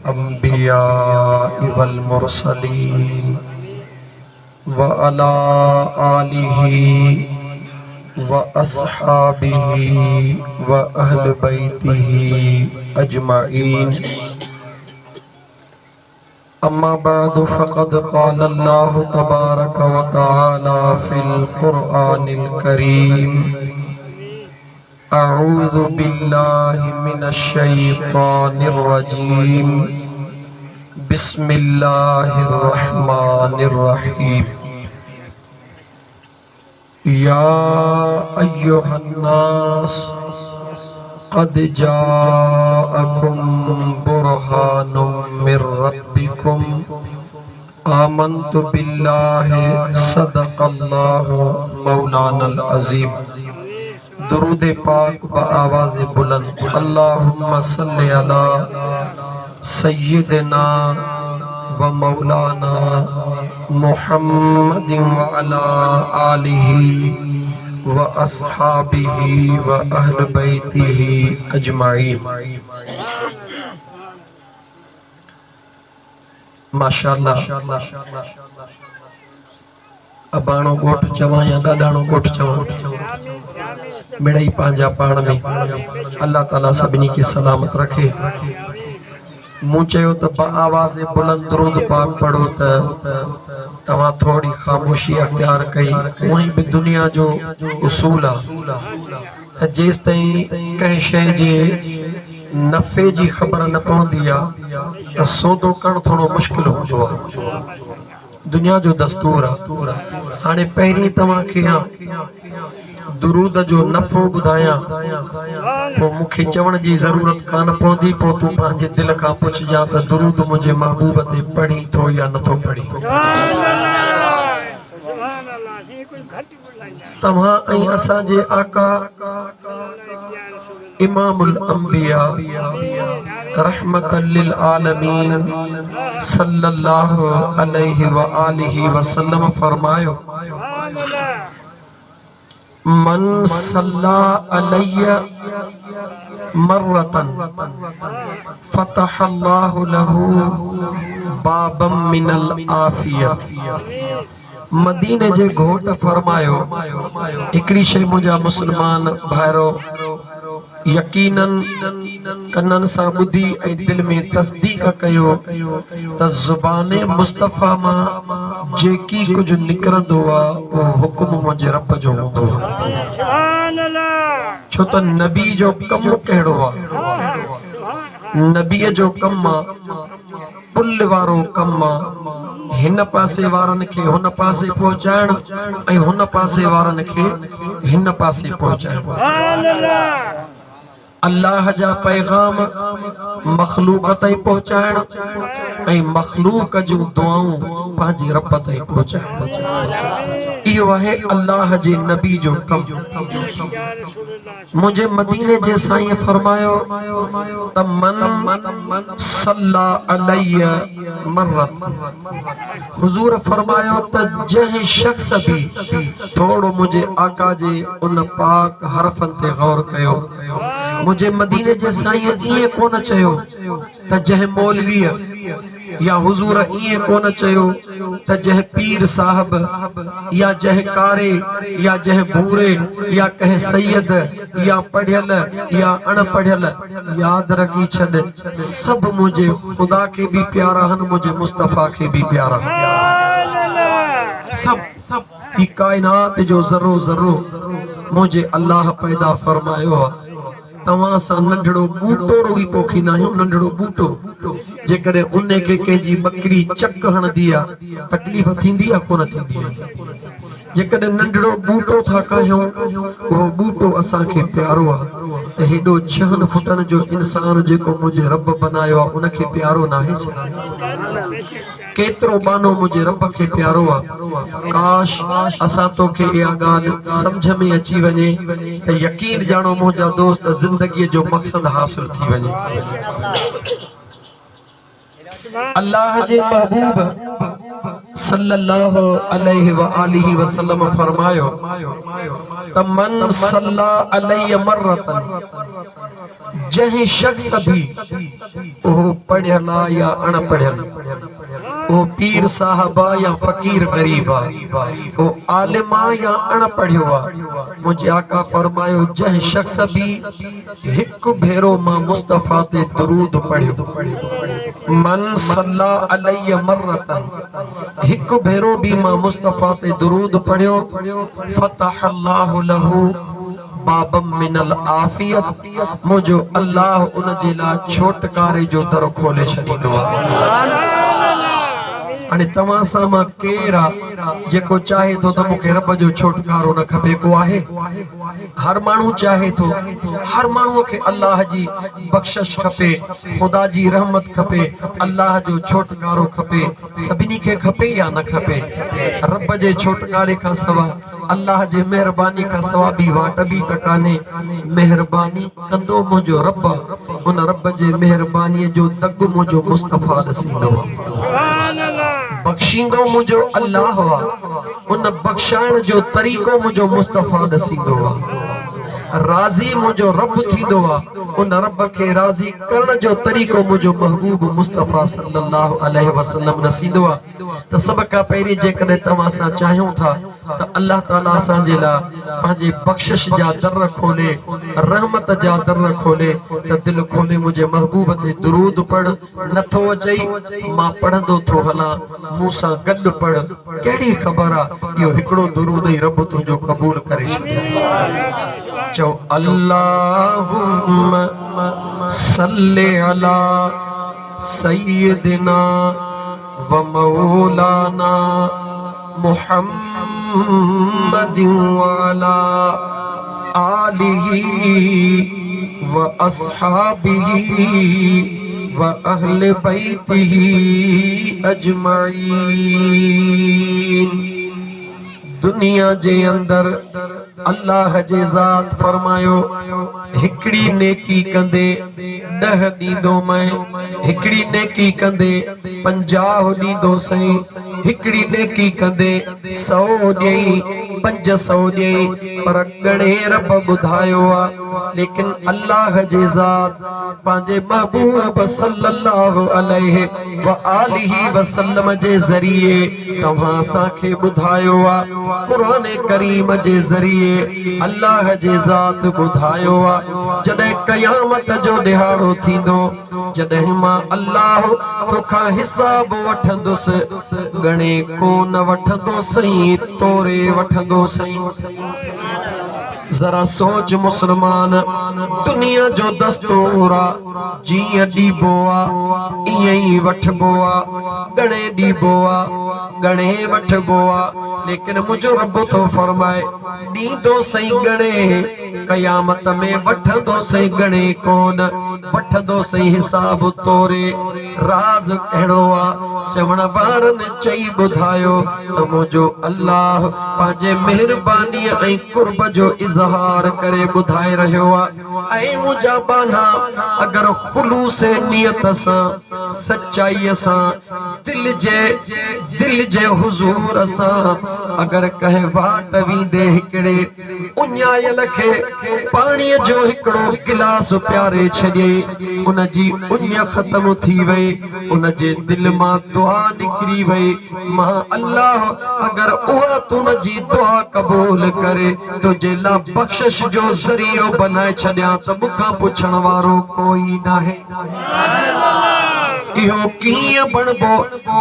الانبياء والمرسلين وعلى آله وأصحابه وأهل بيته أجمعين أما بعد فقد قال الله تبارك وتعالى في القرآن الكريم أعوذ بالله من الشيطان الرجيم بسم الله الرحمن الرحيم يا أيها الناس قد جاءكم برهان من ربكم آمنت بالله صدق الله مولانا العظيم درود پاڪ بآواز بلند اللهم صل علي سيدنا ومولانا محمد وعلي آله واصحابه واهل بيته اجمعين. ماشاءالله اباڻو ڳوٺ چوان يا ڏاڏاڻو ڳوٺ چوان مڙئي پنهنجا پاڻ ۾ الله تعالي سڀني کي سلامت رکي مون چيو ته بآواز بلند درود پاڪ پڙهو ته توهان ٿوري خاموشي اختيار ڪئي اونئي به دنيا جو اصول آ ته جيستائين ڪنهن شيء جي نفعي جي خبر نه پوندي آ ته سودو ڪرڻ ٿورو مشڪل هوندو آ. دنيا جو دستور آ. هاڻي پهرين توهان کي آ درود جو نفعو ٻڌايان پوء مون کي چوڻ جي ضرورت ڪانه پوندي پوء تون پنهنجي دل کان پڇجان ته درود منهنجي محبوب تي پڙهين ٿو يا نٿو پڙهين. توهان ۽ اسان جي آقا امام الانبياء رحمة للعالمين صلي الله عليه واٰله وسلم فرمايو، من صلي علي مرة فتح الله له بابا من العافية. مديني جي گهوٽ فرمايو، هڪڙي شيء منهنجا مسلمان ڀائرو! يقيناً ڪنن سان ٻڌي ۽ دل ۾ تصديق ڪيو ته زبان مصطفيٰ مان جيڪي ڪجهه نڪرندو آ اهو حڪم منهنجي رب جو هوندو آ. ڇو ته نبي جو ڪم ڪهڙو آ؟ نبيء جو ڪم آ پل وارو ڪم آ، هن پاسي وارن کي هن پاسي پهچائڻ ۽ هن پاسي وارن کي هن پاسي پهچائڻ. الله جا پيغام مخلوق تائين پهچائڻ ۽ مخلوق جون دعائون پنهنجي رب تائين پهچائڻ. اهو آهي الله جي نبي جو ڪم. منهنجي مديني جي سائينء فرمايو ته من صلّي عليّ مرّة حضور فرمايو ته جنهن شخص به ٿورو منهنجي آقا جي ان پاڪ حرفن تي غور ڪيو منهنجي مديني جي سائينء ائين ڪونه چيو ته جنهن مولويء يا حضور ائين ڪونه چيو ته جنهن پير صاحب يا جنهن ڪاري يا جنهن ڀوري يا ڪنهن سيد يا پڙهيل يا اڻ پڙهيل ياد رکي ڇڏ سڀ منهنجي خدا کي به پيارا هن منهنجي مصطفيٰ کي به پيارا هن سڀ هي ڪائنات جو ذرو ذرو منهنجي الله پيدا فرمايو آ. توهان اسان ننڍڙو ٻوٽو رڳي پوکيندا آهيون، ننڍڙو ٻوٽو، جيڪڏهن انهي کي ڪنهن جي ٻڪري چڪ هڻندي آ، تڪليف ٿيندي يا ڪونه ٿيندي آ؟ جيڪڏهن ننڍڙو ٻوٽو ٿا ڪاهيون، اهو ٻوٽو اسان کي پيارو آ ته هيڏو ڇهن فٽن جو انسان جيڪو منهنجي رب بنايو آ، ان کي پيارو ناهي ڇا؟ ڪيترو ٻانهو منهنجي رب کي پيارو آ. ڪاش اسان توکي اها ڳالهه سمجهه ۾ اچي وڃي ته يقين ڄاڻو منهنجا دوست زندگيء جو مقصد حاصل ٿي وڃي. الله جي محبوب صلي الله عليه واٰله وسلم فرمايو ته من صلي علي مرة جنهن شخص به اهو پڙهيل آ يا اڻ پڙهيل، اهو پير صاحب آ يا فقير غريب آ، اهو عالم آ يا اڻ پڙهيو آ، منهنجي آقا فرمايو جنهن شخص به هڪ ڀيرو مان مصطفيٰ تي درود پڙهيو، من صلّي عليّ مرّة، هڪ ڀيرو به مان مصطفيٰ تي درود پڙهيو، فتح الله له بابا من العافية، منهنجو الله ان جي لاء ڇوٽڪاري جو در کولي ڇڏيندو آهي. هاڻي توهان سان مان ڪير آ جيڪو چاهي ٿو ته مون کي رب جو ڇوٽڪارو نه کپي؟ ڪو آهي؟ هر ماڻهو چاهي ٿو، هر ماڻهوء کي الله جي بخشش کپي، خدا جي رحمت کپي، الله جو ڇوٽڪارو کپي، سڀني کي کپي يا نه کپي؟ رب جي ڇوٽڪاري کان سوا، الله جي مهرباني کان سوا ٻي واٽ به ته ڪانهي. مهرباني ڪندو منهنجو رب، ان رب جي مهربانيء جو دڳ منهنجو مصطفيٰ ڏسيندو. بخشيندو منهنجو الله آ، ان بخشائڻ جو طريقو منهنجو مصطفيٰ ڏسيندو آ. راضي منهنجو رب ٿيندو آ، ان رب کي راضي ڪرڻ جو طريقو منهنجو محبوب مصطفيٰ صلّي اللّٰه عليه وسلّم ڏسيندو آ. ته سڀ کان پهرين جيڪڏهن توهان اسان چاهيون ٿا ته الله تعاليٰ اسان جي لاء پنهنجي بخشش جا در کولي، رحمت جا در کولي ته دل کولي منهنجي محبوب تي درود پڙهه، نه ٿو اچئي، مان پڙهندو ٿو هلان، مون سان گڏ پڙهه، ڪهڙي خبر آ اهو هڪڙو درود ئي رب تنهنجو قبول ڪري ڇڏي. چئو اللهم صل علي سيدنا ومولانا محمد وعلي آله واصحابه واهل بيته اجمعين. دنيا جي اندر الله جي ذات فرمايو، هڪڙي نيڪي ڪندي ڏهه ڏيندومئين، هڪڙي نيڪي ڪندي 50 ڏيندوسئين، هڪڙي نيڪي ڪندي سئو ڏئين، 500 ڏئين، پر ڳڻي رب ٻڌايو آ، ليڪن الله جي ذات پنهنجي محبوب صلّي اللّٰه عليه واٰله وسلّم جي ذريعي توهان اسان کي ٻڌايو آ، قرآن ڪريم جي ذريعي الله جي ذات ٻڌايو آ، جڏهن قيامت جو ڏهاڙو ٿيندو، جڏهن مان الله توکان حساب وٺندس، ڳڻي ڪونه وٺندوسئين، توري وٺندوسئين. ذرا سوچ مسلمان، دنيا جو دستور آ، جيئن ڏيبو آ، ايئن ئي وٺبو آ، ڳڻي ڏيبو آ، ڳڻي وٺبو آ، ليڪن منهنجو رب ٿو فرمائي، ڏيندو سئين ڳڻي، قيامت ۾ وٺندو سئين ڳڻي ڪونه، وٺندو سئين حساب توري، راز ڪهڙو آ؟ چوڻ وارن چئي ٻڌايو ته منهنجو الله پنهنجي مهربانيء ۽ قرب جو اظهار ڪري ٻڌائي رهيو آ، اي منهنجا ٻانها! اگر خلوص نيت سان، سچائيء سان، دل جي دل جي حضور سان اگر ڪنهن واٽ ويندي هڪڙي اڃايل کي پاڻيء جو هڪڙو گلاس پياري ڇڏيئي، ان جي اڃ ختم ٿي وئي، ان جي دل مان دعا نڪري وئي، مان الله اگر اها تون جي دعا قبول ڪري تنهنجي لا بخشش جو ذريعو بنائي ڇڏيان ته مون کان پڇڻ وارو ڪوئي ناهي. اهو ڪيئن بڻبو؟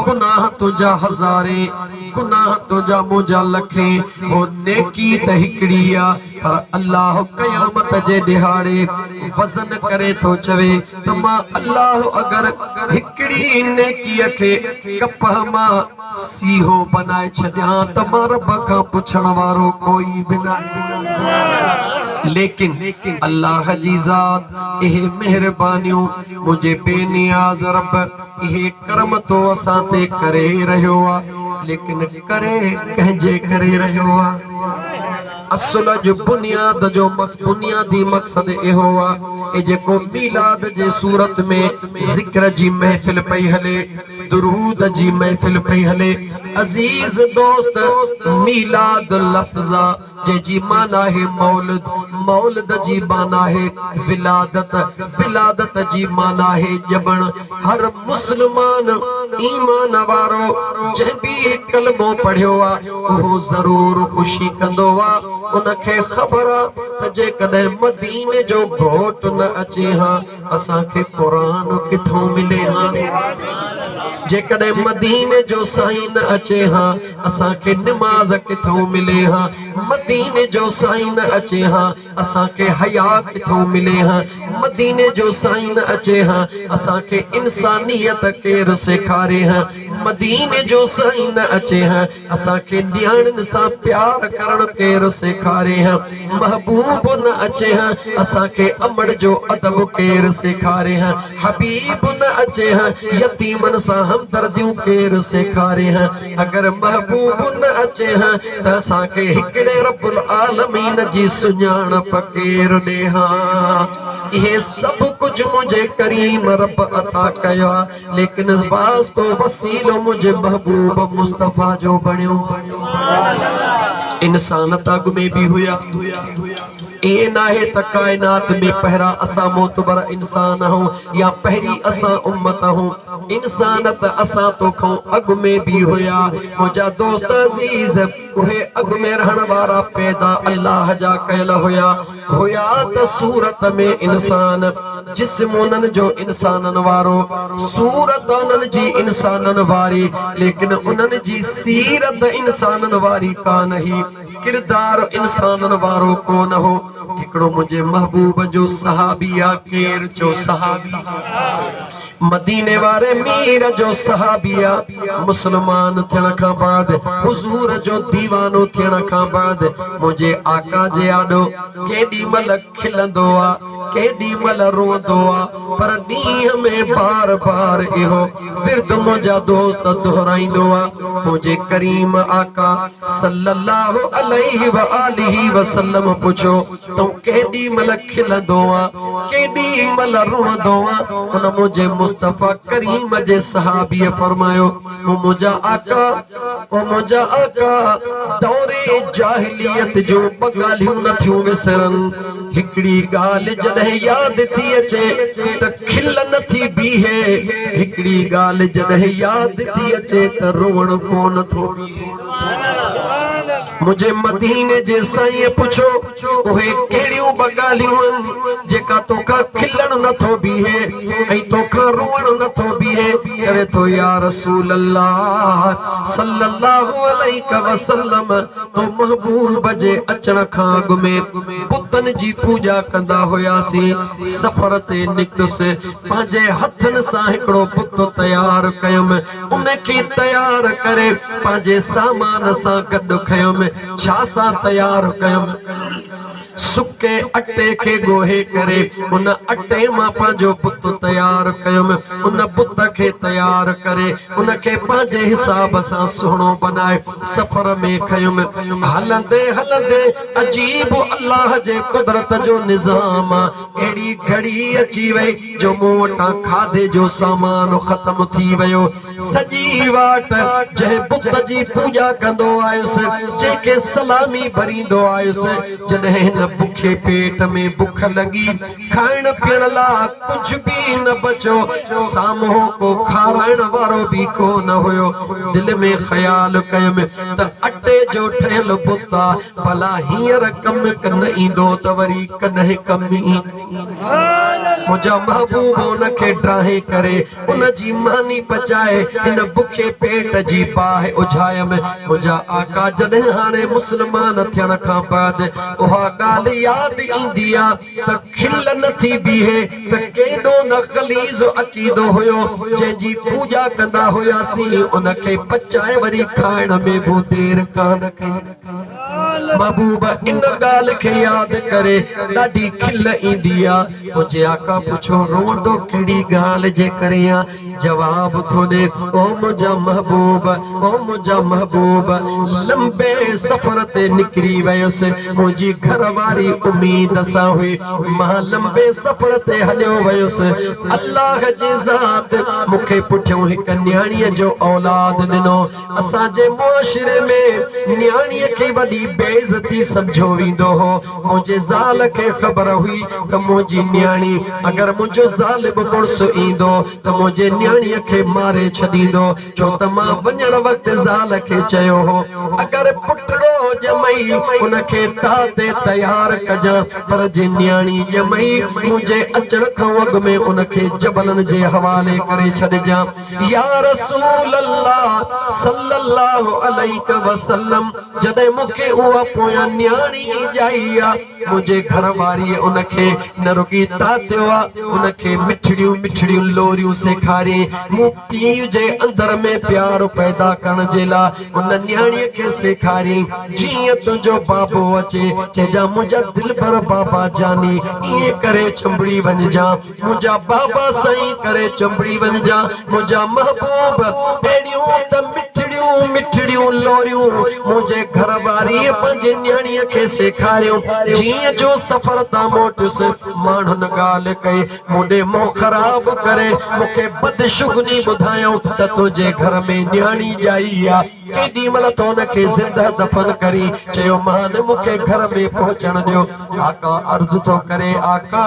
گناهه تنهنجا هزارين، گناهه تنهنجا منهنجا لکين، هو نيڪي ته هڪڙي آ پر الله قيامت جي ڏهاڙي وزن ڪري ٿو چوي ته مان الله اگر هڪڙي نيڪيء کي ڪپهه مان سيهو بنائي ڇڏيان ته مان رب کان پڇڻ وارو ڪوئي به ناهي. ليڪن الله جي ذات اهي مهربانيون منهنجي بي نياز رب اهي ڪرم تو اسان تي ڪري رهيو آ ليڪن ڪري ڪنهن جي ڪري رهيو آ؟ اصل اڄ بنياد جو بنيادي مقصد اهو آ اي جيڪو ميلاد جي صورت ۾ ذڪر جي محفل پئي هلي، درود جي محفل پئي هلي. عزيز دوست ميلاد لفظ آ جنهن جي معنيٰ آهي مولد، مولد جي معنيٰ آهي ولادت، ولادت جي معنيٰ آهي ڄمڻ. هر مسلمان ايمان وارو جنهن به ڪلمو پڙهيو آ اهو ضرور خوشي ڪندو آ، ان کي خبر آ ته جيڪڏهن مديني جو گهوٽ نه اچي ها اسان کي قرآن ڪٿئون ملي ها، جيڪڏهن مديني جو سائين نه اچي ها اسان کي نماز ڪٿئون ملي ها، مديني جو سائين نه اچي ها اسان کي حياء ڪٿئون ملي ها، مديني جو سائين نه اچي ها، اسان کي انسانيت ڪير سيکاري ها، مديني جو سائين نه اچي ها، اسان کي نياڻين سان پيار ڪرڻ ڪير سيکاري ها، محبوب نه اچي ها، اسان کي امڙ جو ادب ڪير سيکاري ها، حبيب نه اچي ها، يتيمن سان همدرديون ڪير سيکاري ها، اگر محبوب نه اچي ها ته اسان کي هڪڙي رب العالمين جي سڃاڻپ ڪير ڏي ها. اهي سڀ ڪجهه منهنجي ڪريم رب عطا ڪيو آ، ليڪن واسطو وسيلو منهنجي محبوب مصطفيٰ جو بڻيو. انسان ته اڳ ۾ به هيا. ائين ناهي ته ڪائنات ۾ پهريان اسان معتبر انسان آهون يا پهرين اسان امت آهون. انسان ته اسان توکان اڳ ۾ به هيا. منهنجا دوست عزيز! اهي اڳ ۾ رهڻ وارا پيدا الله جا ڪيل هيا. هيا ته صورت ۾ انسان، جسم انهن جو انسانن وارو، صورت انهن جي انسانن واري، ليڪن انهن جي سيرت انسانن واري ڪانه هئي. ڪردار انسانن وارو ڪونه هو. هڪڙو منهنجي محبوب جو صحابي آ، ڪير چئو صحابي؟ مديني واري مير جو صحابي آ. مسلمان ٿيڻ کان بعد حضور جو ديوانو ٿيڻ کان بعد منهنجي آقا جي آڏو ڪيڏي مهل کلندو آ، ڪيڏي مهل روئندو آ، پر ڏينهن ۾ بار بار اهو ورد منهنجا دوست دهرائيندو آ، منهنجي ڪريم آقا صلّي اللّٰه عليه واٰله وسلّم پڇيو، تون ڪيڏي مهل کلندو آن، ڪيڏي مهل روئندو آن؟ ان منهنجي مصطفيٰ ڪريم جي صحابيء فرمايو، او منهنجا آقا! او منهنجا آقا! دور جاهليت جون ٻه ڳالهيون نه ٿيون وسرن. هڪڙي ڳالهه جڏهن ياد ٿي اچي ته کل نه ٿي بيهي، هڪڙي ڳالهه جڏهن ياد ٿي اچي ته روئڻ ڪونه ٿو بيهي. منهنجي مديني جي سائينء پڇيو، اهي ڪهڙيون ٻه ڳالهيون آهن، جيڪا توکان کلڻ نه ٿو بيهي ۽ توکان روئڻ نه ٿو بيهي؟ چوي ٿو، يا رسول الله صلّي اللّٰه عليه وسلّم! تو محبوب جي اچڻ کان اڳ ۾ بتن جي پوڄا ڪندا هياسين، سفر تي نڪتس، پنهنجي هٿن سان هڪڙو بت تيار ڪيم، ان کي تيار ڪري پنهنجي سامان سان گڏ کنيم، ڇا سان تيار ڪيم؟ سڪي اٽي کي ڳوهي ڪري ان اٽي مان پنهنجو بت تيار ڪيم، ان بت کي تيار ڪري ان کي پنهنجي حساب سان سهڻو بنائي سفر ۾ کنيم، هلندي هلندي عجيب الله جي قدرت جو نظام آ، اهڙي گهڙي اچي وئي جو مون وٽان کاڌي جو سامان ختم ٿي ويو، سڄي واٽ جنهن بت جي پوڄا ڪندو آيس، جنهن کي سلامي ڀريندو آيس، جڏهن هن بکي پيٽ ۾ بک لڳي، کائڻ پيئڻ لاء ڪجهه به نه بچيو، سامهون ڪو کارائڻ وارو به ڪو نه هيو، دل ۾ خيال ڪيم ته اٽي جو ٺهيل بت آ، ڀلا هينئر ڪم نه ايندو ته وري ڪڏهن ڪم ايندو. منهنجا محبوب ان کي ڊاهي ڪري ان جي ماني پچائي هن بکي پيٽ جي باهه اجهايم. منهنجا آقا جڏهن هاڻي مسلمان ٿيڻ کان بعد اها ڳالهه ياد ايندي آ ته کل نه ٿي بيهي ته ڪيڏو نه غليظ عقيدو هيو جنهن جي پوڄا ڪندا هياسين ان کي پچائي وري کائڻ ۾ به دير ڪانه ڪئي. محبوب ان ڳالهه کي ياد ڪري ڏاڍي کل ايندي آ. منهنجي آقا پڇيو، روئندو ڪهڙي ڳالهه جي ڪري آن؟ جواب ٿو ڏي، او منهنجا محبوب، او منهنجا محبوب، لنبي سفر تي نڪري ويس، منهنجي گهر واري اميد سان هئي، مان لنبي سفر تي هليو ويس، الله جي ذات مون کي پٺيون هڪ نياڻيء جو اولاد ڏنو. اسان جي معاشري ۾ نياڻيء کي وڏي بي عزتي سمجهيو ويندو هو. منهنجي زال کي خبر هئي ته منهنجي نياڻي اگر منهنجو ظالم مڙس ايندو ته منهنجي نياڻيء کي ماري ڇڏيندو ڇو ته مان وڃڻ وقت زال کي چيو هو اگر پٽڙو ڄمئي ان کي تاتي تيار ڪجان پر جي نياڻي ڄمئي منهنجي اچڻ کان اڳ ۾ ان کي جبلن جي حوالي ڪري ڇڏجان. يا رسول الله صلّي الله عليه وسلّم جڏهن مون کي اها پويان نياڻي ڄائي آ، منهنجي گهر واريء ان کي نه رڳي تاتيو آ، ان کي مٺڙيون مٺڙيون لوريون سيکاريائين. مون پيء جي اندر ۾ پيار پيدا ڪرڻ جي لاء ان نياڻيء کي سيکاريائين، جيئن تنهنجو بابو اچي، چئجان منهنجا دلبر بابا جاني، ائين ڪري چنبڙي وڃجان. منهنجا بابا سائين ڪري چنبڙي وڃجان منهنجا محبوب اهڙيون ته مٺڙيون مٺڙيون لوريون منهنجي گهر واريء پنهنجي نياڻيء کي سيکاريون جيئن جو سفر تان موٽيس ماڻهن ڳالهه ڪئي مون ڏي منهن خراب ڪري مون کي بدشگني ٻڌايائون ته تنهنجي گهر ۾ نياڻي ڄائي آ ڪيڏي مھل تو ان کي زنده دفن ڪرين؟ چيومان، مون کي گهر ۾ پهچڻ ڏيو. آقا عرض ٿو ڪري، آقا!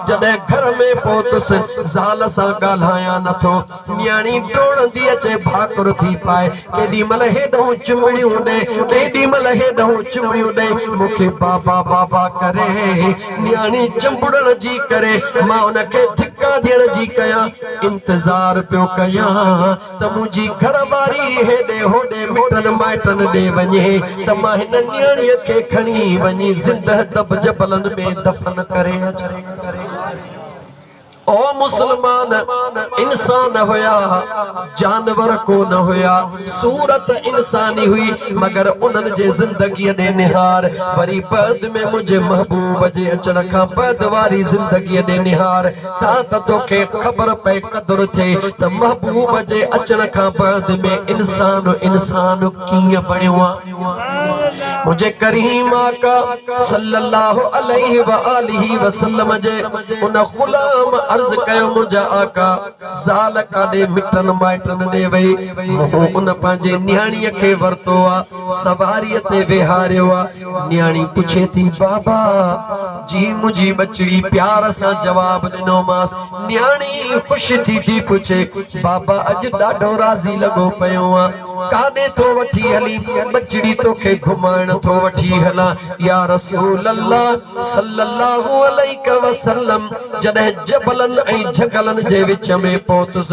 جڏهن گهر ۾ پهتس، زال سان ڳالهايان نه ٿو. نياڻي ڊوڙندي اچي ڀاڪر ٿي پائي. ڪيڏي مھل هيڏهون چمڙيون ڏئي، ڪيڏي مھل هيڏهون چمڙيون ڏئي، مون کي بابا بابا ڪري. نياڻي چنبڙڻ جي ڪري، مان ان کي ڌڪا ڏيڻ جي ڪيان. انتظار پيو ڪيان. ته منهنجي گهر واري هيڏي هوڏي مٽن مائٽن ڏي وڃي ته مان هن نياڻيء کي کڻي وڃي زندهه دب جبلن ۾ دفن ڪري اچان. او مسلمان! انسان هيا، جانور ڪو نه هيا. صورت انساني هئي، مگر انهن جي زندگيء ڏي نهار، وري بعد ۾ منهنجي محبوب جي اچڻ کان بعد واري زندگيء ڏي نهار. تان ته توکي خبر پئي قدر ٿئي ته محبوب جي اچڻ کان بعد ۾ انسان انسان ڪيئن بڻيو آ. منهنجي ڪريم آقا صلي الله عليه واٰله وسلم جي ان غلام عرض ڪيو منهنجا آقا زال ڪاڏي مٽن مائٽن ڏي وئي مون ان پنهنجي نياڻيء کي ورتو آ سواريء تي ويهاريو آ نياڻي پڇي ٿي، بابا! جي منهنجي ٻچڙي پيار سان جواب ڏنومانس. نياڻي خوش ٿي ٿي پڇي، بابا اڄ ڏاڍو راضي لڳو پيو آن. ڪاڏي ٿو وٺي هلين؟ ٻچڙي توکي گهمائڻ ٿو وٺي هلان. يا رسول الله صلي الله عليه وسلم جڏهن جبلن ۽ جهنگلن جي وچ ۾ پهتس،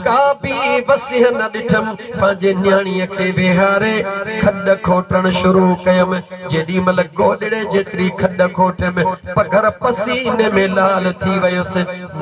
ڪا به وسيهه نه ڏٺم. پنهنجي نياڻيء کي ويهاري کڏ کوٽڻ شروع ڪيم. جيڏي مھل گوڏڙي جيتري کڏ کوٽيم، پگهر پسيني ۾ لال ٿي ويس.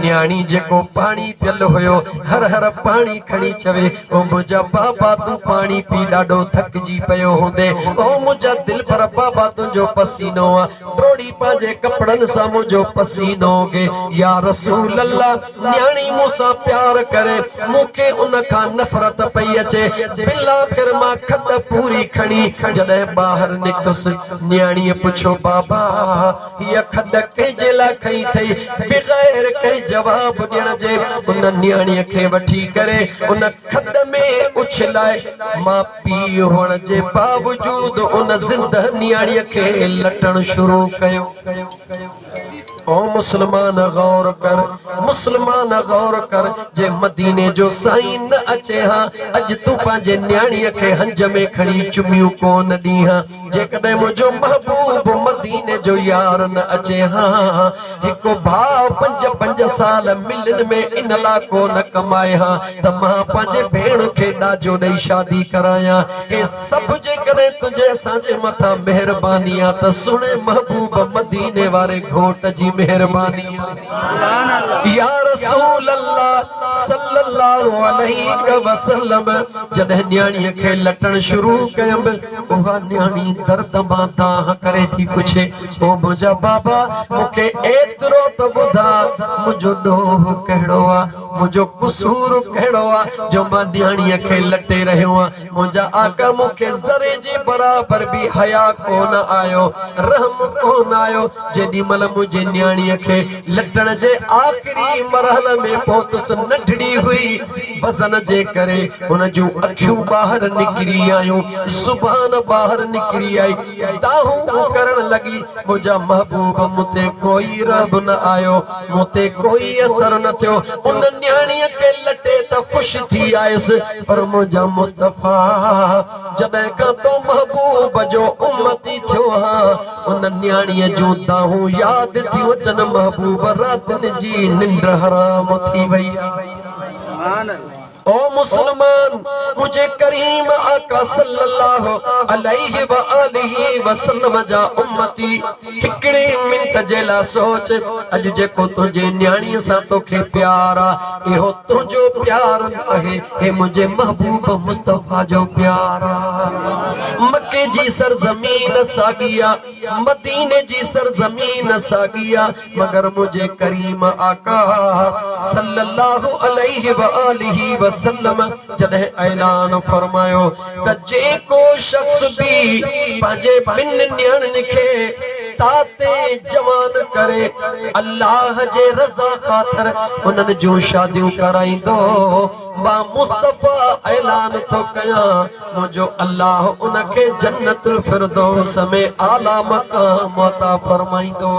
نياڻي جيڪو پاڻي پيل هيو، هر هر پاڻي کڻي چوي، او منهنجا بابا تون پاڻي پي ڏاڍو ٿڪجي پيو هوندين. او منهنجا دلبر بابا تنهنجو پسينو آ. ٽوڙي پنهنجي ڪپڙن سان منهنجو پسينو اگهي. يا رسول الله! نياڻي مون سان پيار ڪري، مون کي ان کان نفرت پئي اچي. بالآخر مان کڏ پوري کڻي جڏهن ٻاهر نڪتس، نياڻيء پڇيو، بابا! هيء کڏ ڪنهن جي لاء کنئي اٿئي؟ بغير ڪنهن جواب ڏيڻ جي ان نياڻيء کي وٺي ڪري ان کڏ ۾ اڇلائي مان پيء هئڻ جي باوجود ان زنده نياڻيء کي لٽڻ شروع ڪيو. او مسلمان غور ڪر، مسلمان غور ڪر، جي مديني جو سائين نه اچي ها، اڄ تون پنهنجي نياڻيء کي هنج ۾ کڻي چميون ڪونه ڏين ها. جيڪڏهن منهنجو محبوب مديني جو يار نه اچي ها، هڪ ڀاء پنج پنج سال ملن ۾ ان لا ڪو نه ڪمائي ها ته مان پنهنجي ڀيڻ کي ڏاجو ڏئي شادي ڪرايان. هي سڀ جيڪڏهن تنهنجي اسان جي مٿان مهرباني آ ته سهڻي محبوب مديني واري گهوٽ جي مهرباني آ. يا رسول الله صلي الله عليه وسلم جڏهن نياڻيء کي لٽڻ شروع ڪيم، اها نياڻي درد مان دانهن ڪري ٿي پڇي، او منهنجا بابا! مون کي ايترو ته ٻڌاء، منهنجو ڏوهه ڪهڙو آ؟ منهنجو قصور ڪهڙو آ جو مان نياڻيء کي لٽي رهيو آن. منهنجا آقا مون کي ذري جي برابر به حياء ڪو نه آيو، رحم ڪو نه آيو. جيڏي مهل منهنجي نياڻيء کي لٽڻ جي آخري مرحلي ۾ پهتس، ننڍڙي هئي، وزن جي ڪري هن جون اکيون ٻاهر نڪري آيون، زبان ٻاهر نڪري آئي، دانهون ڪرڻ لڳي، منهنجا محبوب مون تي ڪوئي رحم نه آيو، مون تي ڪوئي اثر نه ٿيو، ان نياڻيء کي لٽي ته خوش ٿي آيس، پر منهنجا مصطفيٰ جڏهن کان تو محبوب جو امتي ٿيو هان، ان نياڻيء جون دانهون ياد ٿيون اچن، محبوب راتين جي ننڊ حرام ٿي وئي آهي. او مسلمان! منهنجي ڪريم آقا صلّي اللّٰه عليه واٰله وسلّم جا امّتي! هڪڙي منٽ جي لاء سوچ، اڄ جيڪو تنهنجي نياڻيء سان توکي پيار آ، اهو تنهنجو پيار ناهي، هي منهنجي محبوب مصطفيٰ جو پيار آ. مڪي جي سرزمين ساڳي آ، مديني جي سرزمين ساڳي آ، مگر منهنجي ڪريم آقا صلّي اللّٰه عليه واٰله وسلّم جڏهن اعلان فرمايو ته جيڪو شخص به پنهنجي ٻن نياڻين کي تاتي جوان ڪري الله جي رضا خاطر انهن جون شاديون ڪرائيندو، مان مصطفيٰ اعلان ٿو ڪيان منهنجو الله ان کي جنت الفردوس ۾ اعليٰ مقام عطا فرمائيندو.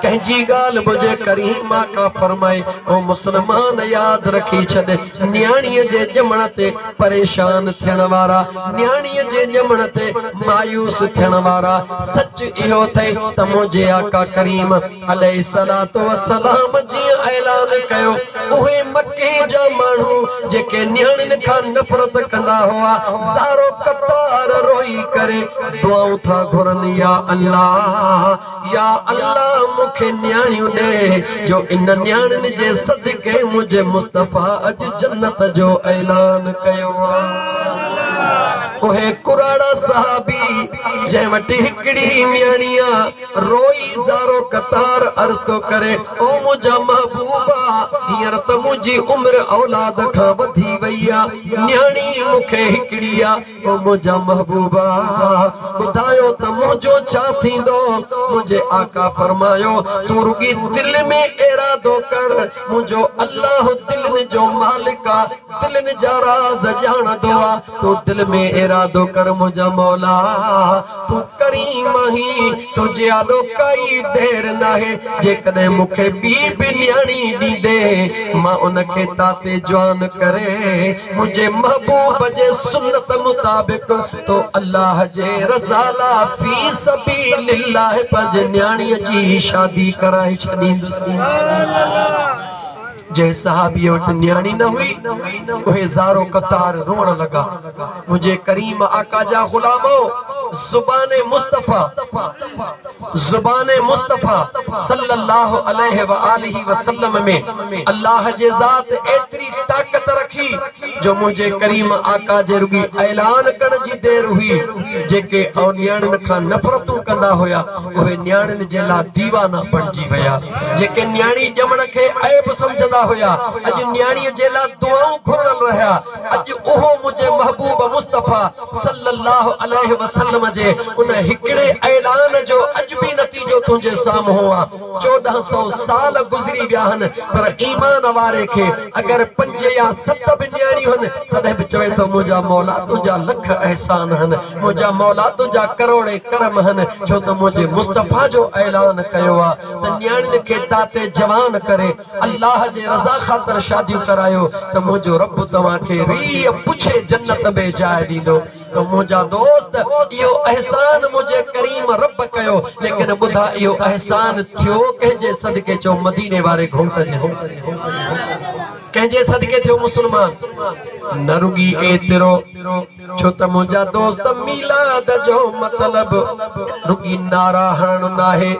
ڪنهن جي ڳالهه منهنجي ڪريم آقا فرمائي، او مسلمان ياد رکي ڇڏ، نياڻيء جي ڄمڻ تي پريشان ٿيڻ وارا، نياڻيء جي ڄمڻ تي مايوس ٿيڻ وارا، سچ اهو اٿئي ته منهنجي آقا ڪريم عليه الصلوة والسلام جيئن اعلان ڪيو، اهي مڪي جا ماڻهو جيڪي نياڻين کان نفرت ڪندا هئا، زارو قطار روئي ڪري دعائون ٿا گهرن، يا الله! يا الله! مون کي نياڻيون ڏي، جو ان نياڻين جي صدقي منهنجي مصطفيٰ اڄ جنت جو اعلان ڪيو آهي. اهي ڪراڙا صحابي جنهن وٽ هڪڙي نياڻي آ، روئي زارو قطار عرض ٿو ڪري، او منهنجا محبوبا! هينئر ته منهنجي عمر اولاد کان وڌي وئي آ، نياڻي مون کي هڪڙي آ، او منهنجا محبوبا! ٻڌايو ته منهنجو ڇا ٿيندو؟ منهنجي آقا فرمايو، تون رڳي دل ۾ ارادو ڪر، منهنجو الله دلين جو مالڪ آ، دلين جا راز ڄاڻندو آ، تون دل ۾ ارادو ڪر منهنجا مولا! تون ڪريم آهين، تنهنجي آڏو ڪائي دير ناهي، جيڪڏهن مون کي ٻي به نياڻي ڏيندين، مان ان کي تاتي جوان ڪري، منهنجي محبوب جي سنت مطابق تو الله جي رضا لا في سبيل الله پنهنجي نياڻيء جي شادي ڪرائي ڇڏيندس. جنهن صحابيء وٽ نياڻي نه هئي، اهي زارو قطار روئڻ لڳا. منهنجي ڪريم آقا جا غلامؤ! زبان مصطفيٰ، زبان مصطفيٰ صلّي اللّٰه عليه واٰله وسلّم ۾ الله جي ذات ايتري طاقت رکي جو منهنجي ڪريم آقا جي رڳي اعلان ڪرڻ جي دير هئي، جيڪي نياڻين کان نفرتون ڪندا هيا، اهي نياڻين جي لاء ديوانا بڻجي ويا. جيڪي نياڻي ڄمڻ کي عيب سمجهندا هيا، اڄ نياڻيء جي لاء دعائون گهرڻ رهيا. اڄ اهو منهنجي محبوب مصطفيٰ صلّي اللّٰه عليه وسلّم جي ان هڪڙي اعلان جو اڄ به نتيجو تنهنجي سامهون آ. 14 سئو سال گذري ويا هن، پر ايمان واري کي اگر پنج يا ست به نياڻيون هن، تڏهن به چوي ٿو منهنجا مولا تنهنجا لک احسان هن. منهنجا مولا تنهنجا ڪروڙين ڪرم هن، ڇو ته منهنجي مصطفيٰ جو اعلان ڪيو آ ته نياڻين کي تاتي جوان ڪري الله جي رضا خاطر شاديون ڪرايو ته منهنجو رب توهان کي ريء پڇي جنت ۾ جاء ڏيندو ته منهنجا دوست اهو احسان منهنجي ڪريم رب ڪيو ليڪن ٻڌا اهو احسان ٿيو ڪنهن جي صدقي چئو مديني واري گهوٽ جي صدقي ڪنهن جي صدقي ٿيو مسلمان نه رڳي ايترو ڇو ته منهنجا دوست ميلاد جو مطلب رڳي نعرا هڻڻ ناهي،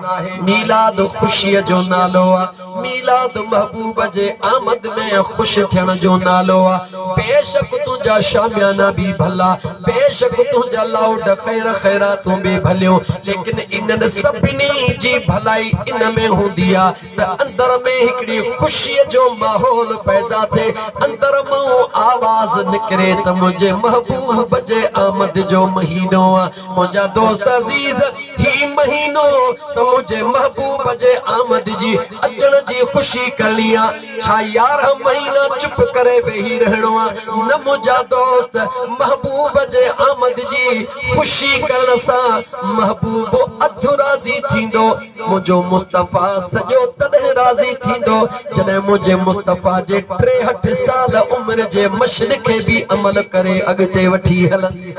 ميلاد خوشيء جو نالو آ، ميلاد محبوب جي آمد ۾ خوش ٿيڻ جو نالو آ. بيشڪ تنهنجا شاميانا به ڀلا، بيشڪ تنهنجا لائوڊ خير خيراتون به ڀليون، ليڪن انهن سڀني جي ڀلائي ان ۾ هوندي آ ته اندر ۾ هڪڙي خوشيء جو ماحول پيدا ٿئي، اندر مان آواز نڪري ته منهنجي محبوب جي آمد جو مهينو آ. منهنجا دوست عزيز! هي مهينو ته منهنجي محبوب جي آمد جي اچڻ جي خوشي ڪرڻي آ، ڇا 11 مهينا چپ ڪري ويهي رهڻو آ؟ نه منهنجا دوست، محبوب جي آمد جي خوشي ڪرڻ سان محبوب اڌ راضي ٿيندو، منهنجو مصطفيٰ سڄو تڏهن راضي ٿيندو، جڏهن منهنجي مصطفيٰ جي 63 سال عمر جي مشن کي به عمل ڪري اڳتي وٺي هلندي.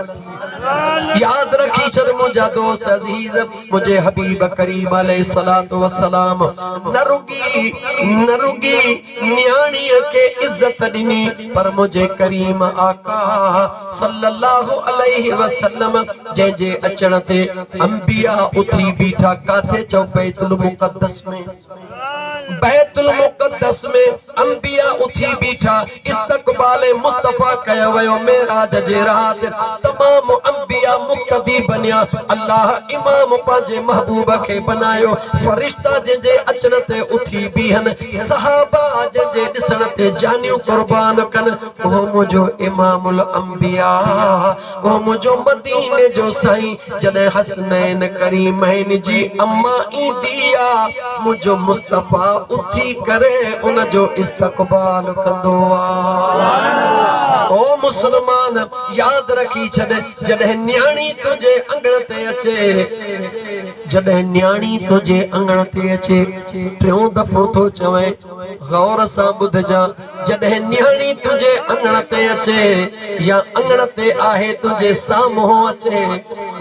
ياد رکي ڇڏ منهنجا دوست عزيز، منهنجي حبيب ڪريم عليه الصلوة والسلام نه رڳي نه رڳي نياڻيء کي عزت ڏني پر منهنجي ڪريم آقا صلي الله عليه وسلم جنهن جي اچڻ تي انبياء اٿي بيٺا ڪاٿي چئو بيت المقدس ۾. بيت المقدس ۾ انبياء اٿي بيٺا، استقبال مصطفيٰ ڪيو ويو، معراج جي رات تمام انبياء مقتدي بنيا، الله امام پنهنجي محبوب کي بنايو، فرشتا جنهن جي اچڻ تي اٿي بيهن، صحابه جنهن جي ڏسڻ تي جانيون قربان ڪن، اهو منهنجو امام الانبياء، اهو منهنجو مديني جو سائين، جڏهن حسنين ڪريمين جي اما ايندي آ، منهنجو مصطفيٰ اٿي ڪري ان جو استقبال ڪندو آ. او مسلمان! ياد رکي ڇڏ، جڏهن نياڻي تنهنجي اڱڻ تي اچي، جڏهن نياڻي تنهنجي اڱڻ تي اچي، ٽيون دفعو ٿو چوين، غور سان ٻڌجان، جڏهن نياڻي تنهنجي اڱڻ تي اچي يا اڱڻ تي آهي تنهنجي سامهون اچي،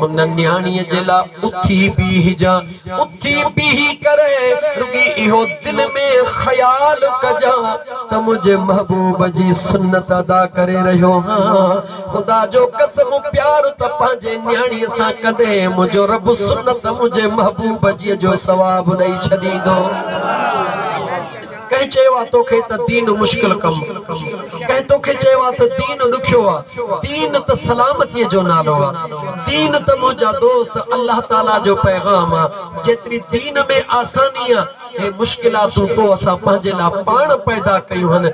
ان نياڻيء جي لاء اٿي بيهجان، اٿي بيهي ڪري رڳي اهو دل ۾ خيال ڪجان ته منهنجي محبوب جي سنت ادا ڪري رهيو هان. خدا جو قسم پيار ته پنهنجي نياڻيء سان ڪندين، منهنجو رب سنت منهنجي محبوب جيء جو ثواب ڏئي ڇڏيندو. ڪنهن چيو آ توکي ته دين مشڪل ڪم ڪنهن توکي چيو آ ته دين ڏکيو آ دين ته سلامتيء جو نالو آ دين ته منهنجا دوست الله تعاليٰ جو پيغام آ جيتري دين ۾ آساني آ هي مشڪلاتون تو اسان پنهنجي لاء پاڻ پيدا ڪيون هن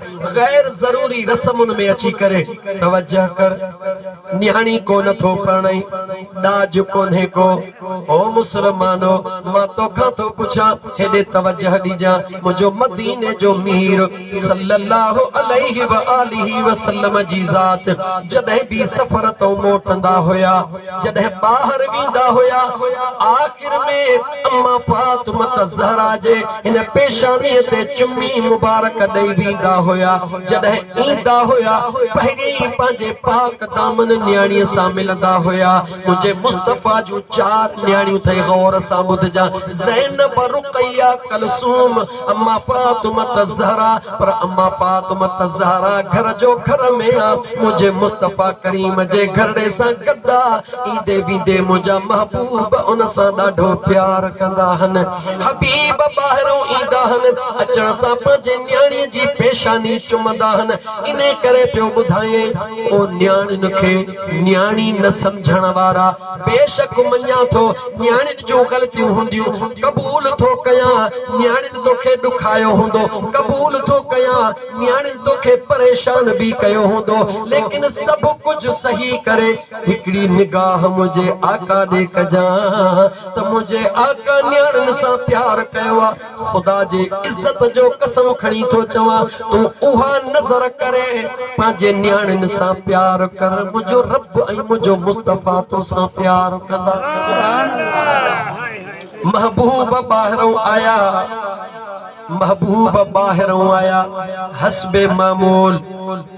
غير ضروري رسمن ۾ اچي ڪري توجه ڪر نياڻي ڪو نه ٿو پرڻئي ڏاج ڪونهي ڪو او مسلمانو مان توکان ٿو پڇان هيڏي توجه ڏجان منهنجو مديني جو مير صلّي اللّٰه عليه واٰله وسلّم جي ذات جڏهن به سفر تون موٽندا هيا، جڏهن ٻاهر ويندا هيا، آخر ۾ اما فاطمة الزهراء جي هن پيشانيء تي چمي مبارڪ ڏئي ويندا هيا، جڏهن ايندا هيا، پهرين پنهنجي پاڪ دامن نياڻيء سان ملندا هيا. منهنجي مصطفيٰ جون چار نياڻيون ٿئي غور سان ٻڌجان، زينب، رقيه، ڪلثوم، اما فاطمة الزهراء، پر اما فاطمة الزهراء گهر جو گهر ۾ آ، منهنجي مصطفيٰ ڪريم جي گهرڙي سان گڏ آ، ايندي ويندي منهنجا محبوب ان سان ڏاڍو پيار ڪندا هن، حبيب ٻاهرئون ايندا هن، اچڻ سان پنهنجي نياڻيء جي پيشاني چمندا هن، انهي ڪري پيو ٻڌايين، او نياڻين کي نياڻي نه سمجهڻ وارا، بيشڪ مڃان ٿو نياڻين جون غلطيون هونديون، قبول ٿو ڪيان نياڻين توکي ڏکايو هوندو، قبول ٿو ڪيان نياڻين توکي پريشان به ڪيو هوندو، ليڪن سڀ ڪجهه سهي ڪري هڪڙي نگاهه منهنجي آقا ڏي ڪجان ته منهنجي آقا نياڻين سان پيار ڪيو آ. خدا جي عزت جو قسم کڻي ٿو چوان، تون اها نظر ڪري پنهنجي نياڻين سان پيار ڪر، منهنجو رب ۽ منهنجو مصطفيٰ توسان پيار ڪندا. محبوب ٻاهرئون آيا، محبوب ٻاهرئون آيا، حسب معمول.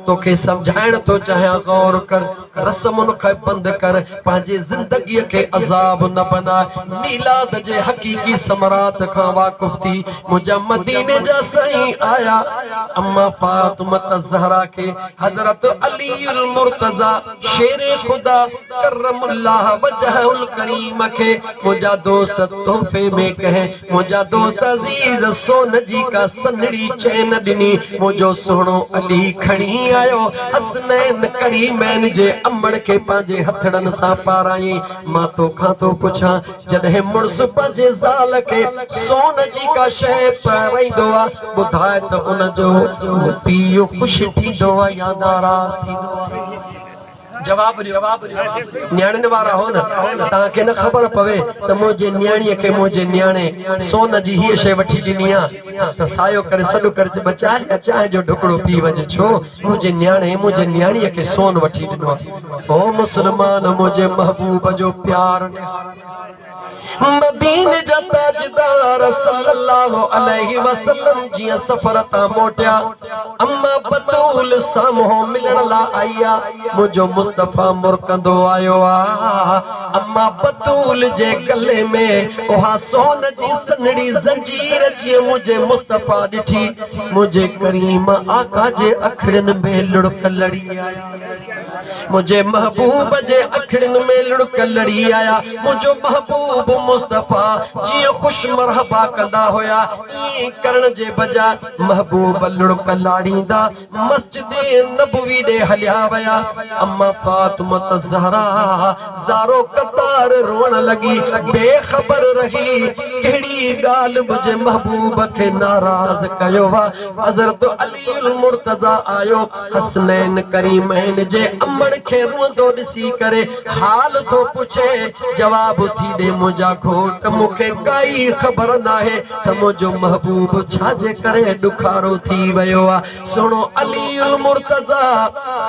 توکي سمجهائڻ ٿو چاهيان غور ڪر، رسمن کي بند ڪر، پنهنجي زندگيء کي عذاب نه بناء، ميلاد جي حقيقي ثمرات کان واقف ٿي، منهنجا مديني جا سائين آيا، اما فاطمة الزهرا کي حضرت علي المرتضيٰ شير خدا ڪرم الله وجهه الڪريم کي منهنجا دوست تحفي ۾ ڪنهن منهنجا دوست عزيز سون جي ڪا سنهڙي چين ڏني منهنجو سهڻو علي کڻي آيو حسنين ڪريمين جي امڙ کي پنهنجي هٿڙن سان پارايائين مان توکان ٿو پڇان جڏهن مڙس پنهنجي زال کي سون جي ڪا شيء پارائيندو آ ٻڌاء ته ان جو پيء خوش ٿيندو آ يا ناراض ٿيندو آ؟ جواب ڏيو. نياڻين وارا هو نه، توهان کي نه خبر پوي ته منهنجي نياڻيء کي منهنجي نياڻي سون جي هيء شيء وٺي ڏني آ ته سايو ڪري سڏ ڪري چئي ٻچا هل چانهه جو ڍڪڙو پي وڃ ڇو منهنجي نياڻي منهنجي نياڻيء کي سون وٺي ڏنو آ. او مسلمان منهنجي محبوب جو پيار نهار. مديني جا تاجدار صلّي اللّٰه عليه وسلّم جيئن سفر تان موٽيا، اما بتول سامهون ملڻ لاء آئي آ، منهنجو مصطفيٰ مرڪندو آيو آ، اما بتول جي گلي ۾ اها سون جي سنهڙي زنجير جيئن منهنجي مصطفيٰ ڏٺي، منهنجي ڪريم آقا جي اکڙين ۾ لڙڪ لڙي آيا. منهنجي محبوب جي اکڙين ۾ لڙڪ لڙي آيا، منهنجو محبوب مصطفيٰ جيئن خوش مرحبا ڪندا هيا، ائين ڪرڻ جي بجاء محبوب لڙڪ لاڙيندا مسجد نبوي ڏي هليا ويا. اما فاطمة الزهراء زارو قطار روئڻ لڳي، بي خبر رهي ڪهڙي ڳالهه منهنجي محبوب کي ناراض ڪيو آ. حضرت علي المرتضيٰ آيو، حسنين ڪريمين جي امڙ کي روئندو ڏسي ڪري حال ٿو پڇي، جواب ٿي ڏي منهنجا گهوٽ مون کي ڪائي خبر ناهي ته منهنجو محبوب ڇا جي ڪري ڏکارو ٿي ويو آ. سهڻو علي المرتضيٰ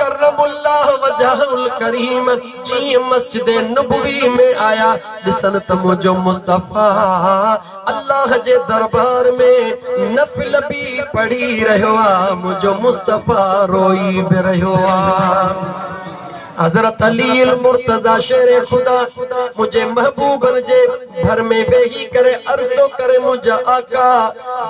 ڪرم الله وجهه الڪريم جيئن مسجد نبوي ۾ آيا ڏسن ته منهنجو مصطفيٰ الله جي دربار ۾ نفل به پڙهي رهيو آ منهنجو مصطفيٰ روئي به رهيو آ. حضرت علي المرتضيٰ شير خدا منهنجي محبوبن جي ڀر ۾ ويهي ڪري عرض ٿو ڪري منهنجا آقا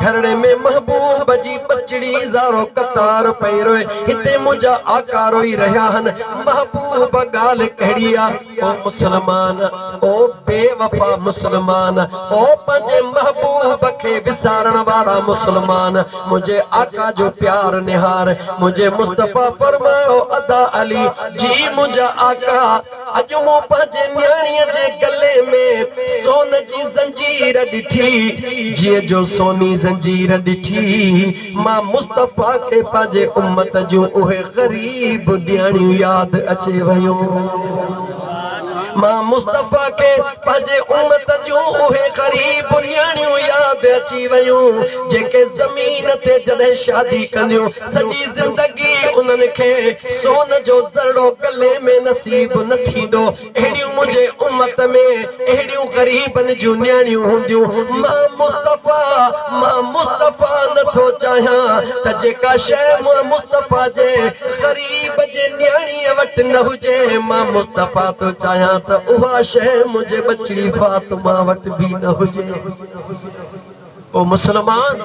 گهرڙي ۾ محبوب جي ٻچڙي زارو قطار پئي روئي هتي منهنجا آقا روئي رهيا هن محبوب ڳالهه ڪهڙي آ او مسلمان او بي وفا مسلمان، او پنهنجي محبوب کي وسارڻ وارا مسلمان، منهنجي آقا جو پيار نهار، منهنجي مصطفيٰ فرمايو، ادا علي، جي منهنجا آقا، اڄ مون پنهنجي نياڻيء جي گلي ۾ سون جي زنجير ڏٺي، جيئن جو سوني زنجير ڏٺي، مان مصطفيٰ کي پنهنجي امت جون اهي غريب نياڻيون ياد اچي ويون. مان مصطفيٰ کي پنهنجي امت جون اهي غريب نياڻيون ياد اچي ويون، جيڪي زمين تي جڏهن شادي ڪنديون، سڄي زندگي انهن کي سون جو ذرڙو گلي ۾ نصيب نه ٿيندو. اهڙيون منهنجي امت ۾ اهڙيون غريبن جون نياڻيون هونديون. مان مصطفيٰ مان مصطفيٰ نه ٿو چاهيان ته جيڪا شيء مان مصطفيٰ جي غريب جي نياڻيء وٽ نه هجي، مان مصطفيٰ ٿو چاهيان ته اها شيء منهنجي ٻچڙي فاطمه وٽ به نه هجي. او مسلمان!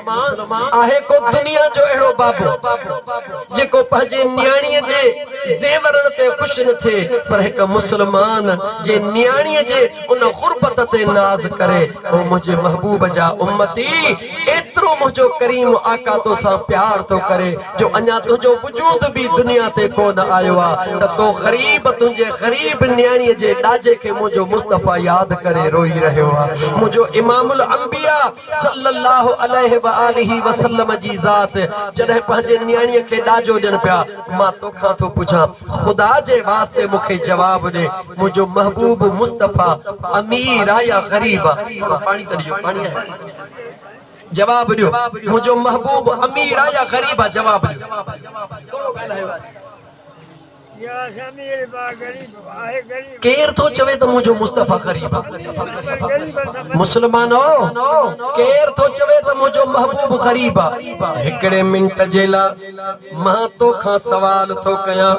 آهي ڪو دنيا جو اهڙو بابو جيڪو پنهنجي نياڻيء جي زيورن تي خوش نه ٿئي پر هڪ مسلمان جي نياڻيء جي ان غربت تي ناز ڪري. او منهنجي محبوب جا امتي! ايترو منهنجو ڪريم آقا توسان پيار ٿو ڪري جو اڃا تنهنجو وجود به دنيا تي ڪو نه آيو آ ته تو غريب تنهنجي غريب نياڻيء جي ڏاجي کي منهنجو مصطفيٰ ياد ڪري روئي رهيو آ. منهنجو امام الانبياء صلّي اللّٰه عليه واٰله وسلّم جي ذات جڏهن پنهنجي نياڻيء کي ڏاجو ڏين پيا، مان توکان ٿو پڇان خدا جي واسطي مون کي جواب ڏي، منهنجو محبوب مصطفيٰ امير آ يا غريب آ؟ ٿورو پاڻي ته ڏجو، پاڻي آهي؟ جواب ڏيو، منهنجو محبوب امير آ يا غريب آ؟ جواب ڏيو. ٿورو ڳالهايو. ڪير ٿو چوي ته منهنجو مصطفيٰ غريب آ؟ مسلمانو! ڪير ٿو چوي ته منهنجو محبوب غريب آ؟ هڪڙي منٽ جي لا مان توکان سوال ٿو ڪيان،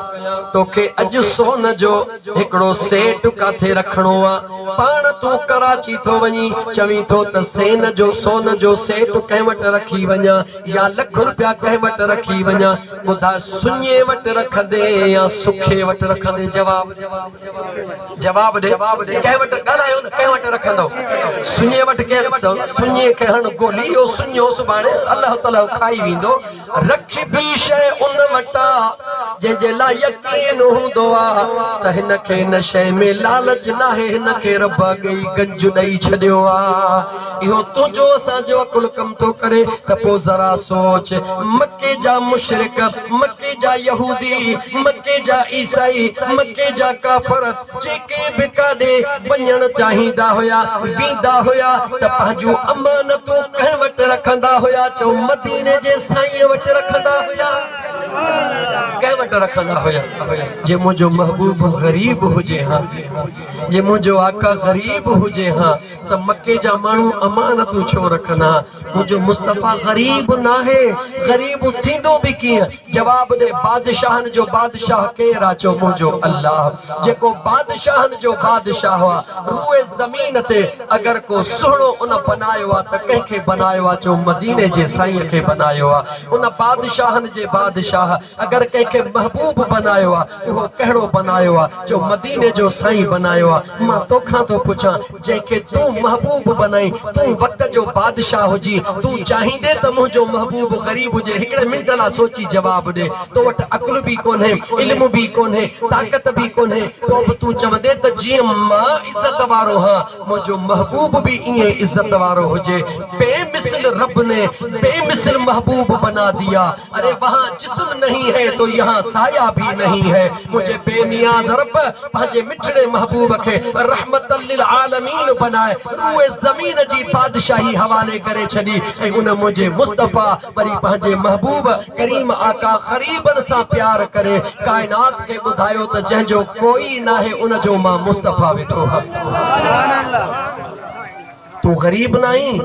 توکي اڄ سون جو هڪڙو سيٽ ڪاٿي رکڻو آ؟ پاڻ تون ڪراچي ٿو وڃين، چوين ٿو ته سين جو سون جو سيٽ ڪنهن وٽ رکي وڃان يا لک رپيا ڪنهن وٽ رکي وڃان؟ ٻڌاء سڃي وٽ رکندين يا سکي وٽ رکندين؟ جواب جواب ڏي ڪنهن وٽ ڳالهايو نه ڪنهن وٽ رکندو؟ سڃي وٽ ڪير سڃي کي هڻ گولي اهو سڃو سڀاڻي الله تعالي کائي ويندو. رکبي شيء ان وٽ آ، جنهن جي لاء يقين هوندو آ ته هن کي ان شيء ۾ لالچ ناهي، هن کي رب اڳ ئي گنج ڏئي ڇڏيو آ. اهو تنهنجو اسان جو عقل ڪم ٿو ڪري ته پوء ذرا سوچ، مڪي جا مشرڪ، مڪي جا يهودي، مڪي جا عيسائي، مڪي جا ڪافر، جيڪي به ڪاڏي وڃڻ چاهيندا هيا، ويندا هيا ته پنهنجون امانتون ڪنهن وٽ رکندا هيا؟ چئو مديني جي سائينء وٽ رکندا هيا. ڪنهن وٽ رکندا هيا؟ جي منهنجو محبوب غريب هجي ها، جي منهنجو آقا غريب هجي ها ته مڪي جا ماڻهو امانتون ڇو رکن ها؟ منهنجو مصطفيٰ غريب ناهي، غريب ٿيندو به ڪيئن؟ جواب ڏي بادشاهن جو بادشاهه ڪير آ؟ چئو منهنجو الله جيڪو بادشاهن جو بادشاهه آ. روء زمين تي اگر ڪو سهڻو ان بنايو آ ته ڪنهن کي بنايو آ؟ چئو مديني جي سائينء کي بنايو آ. ان بادشاهن جي بادشاهه اگر ڪنهن کي محبوب بنايو آ اهو ڪهڙو بنايو آ؟ چئو مديني جو سائين بنايو آ. مان توکان ٿو پڇان جنهن کي تون محبوب بنائين، تون وقت جو بادشاهه هجين، تون چاهيندين ته منهنجو محبوب غريب هجي؟ هڪڙي منٽ لاء سوچي جواب ڏي. تو وٽ عقل به ڪونهي، علم به ڪونهي، طاقت به ڪونهي، پوء به تون چوندين ته جيئن مان عزت وارو هان، منهنجو محبوب به ائين ئي عزت وارو هجي. بي مثل رب ني بي مثل محبوب بنا ديا. اري وهان جسم نهين هي تو يهان سايه ڀي نهين هي منهنجي بي نياز رب پنهنجي مٺڙي محبوب کي رحمت للعالمين بنائي روء زمين جي بادشاهي حوالي ڪري ڇڏي ۽ ان منهنجي مصطفيٰ وري پنهنجي محبوب ڪريم آقا غريبن سان پيار ڪري ڪائنات کي ٻڌايو ته جنهن جو ڪوئي ناهي ان جو مان مصطفيٰ ويٺو هان. تون غريب ناهين؟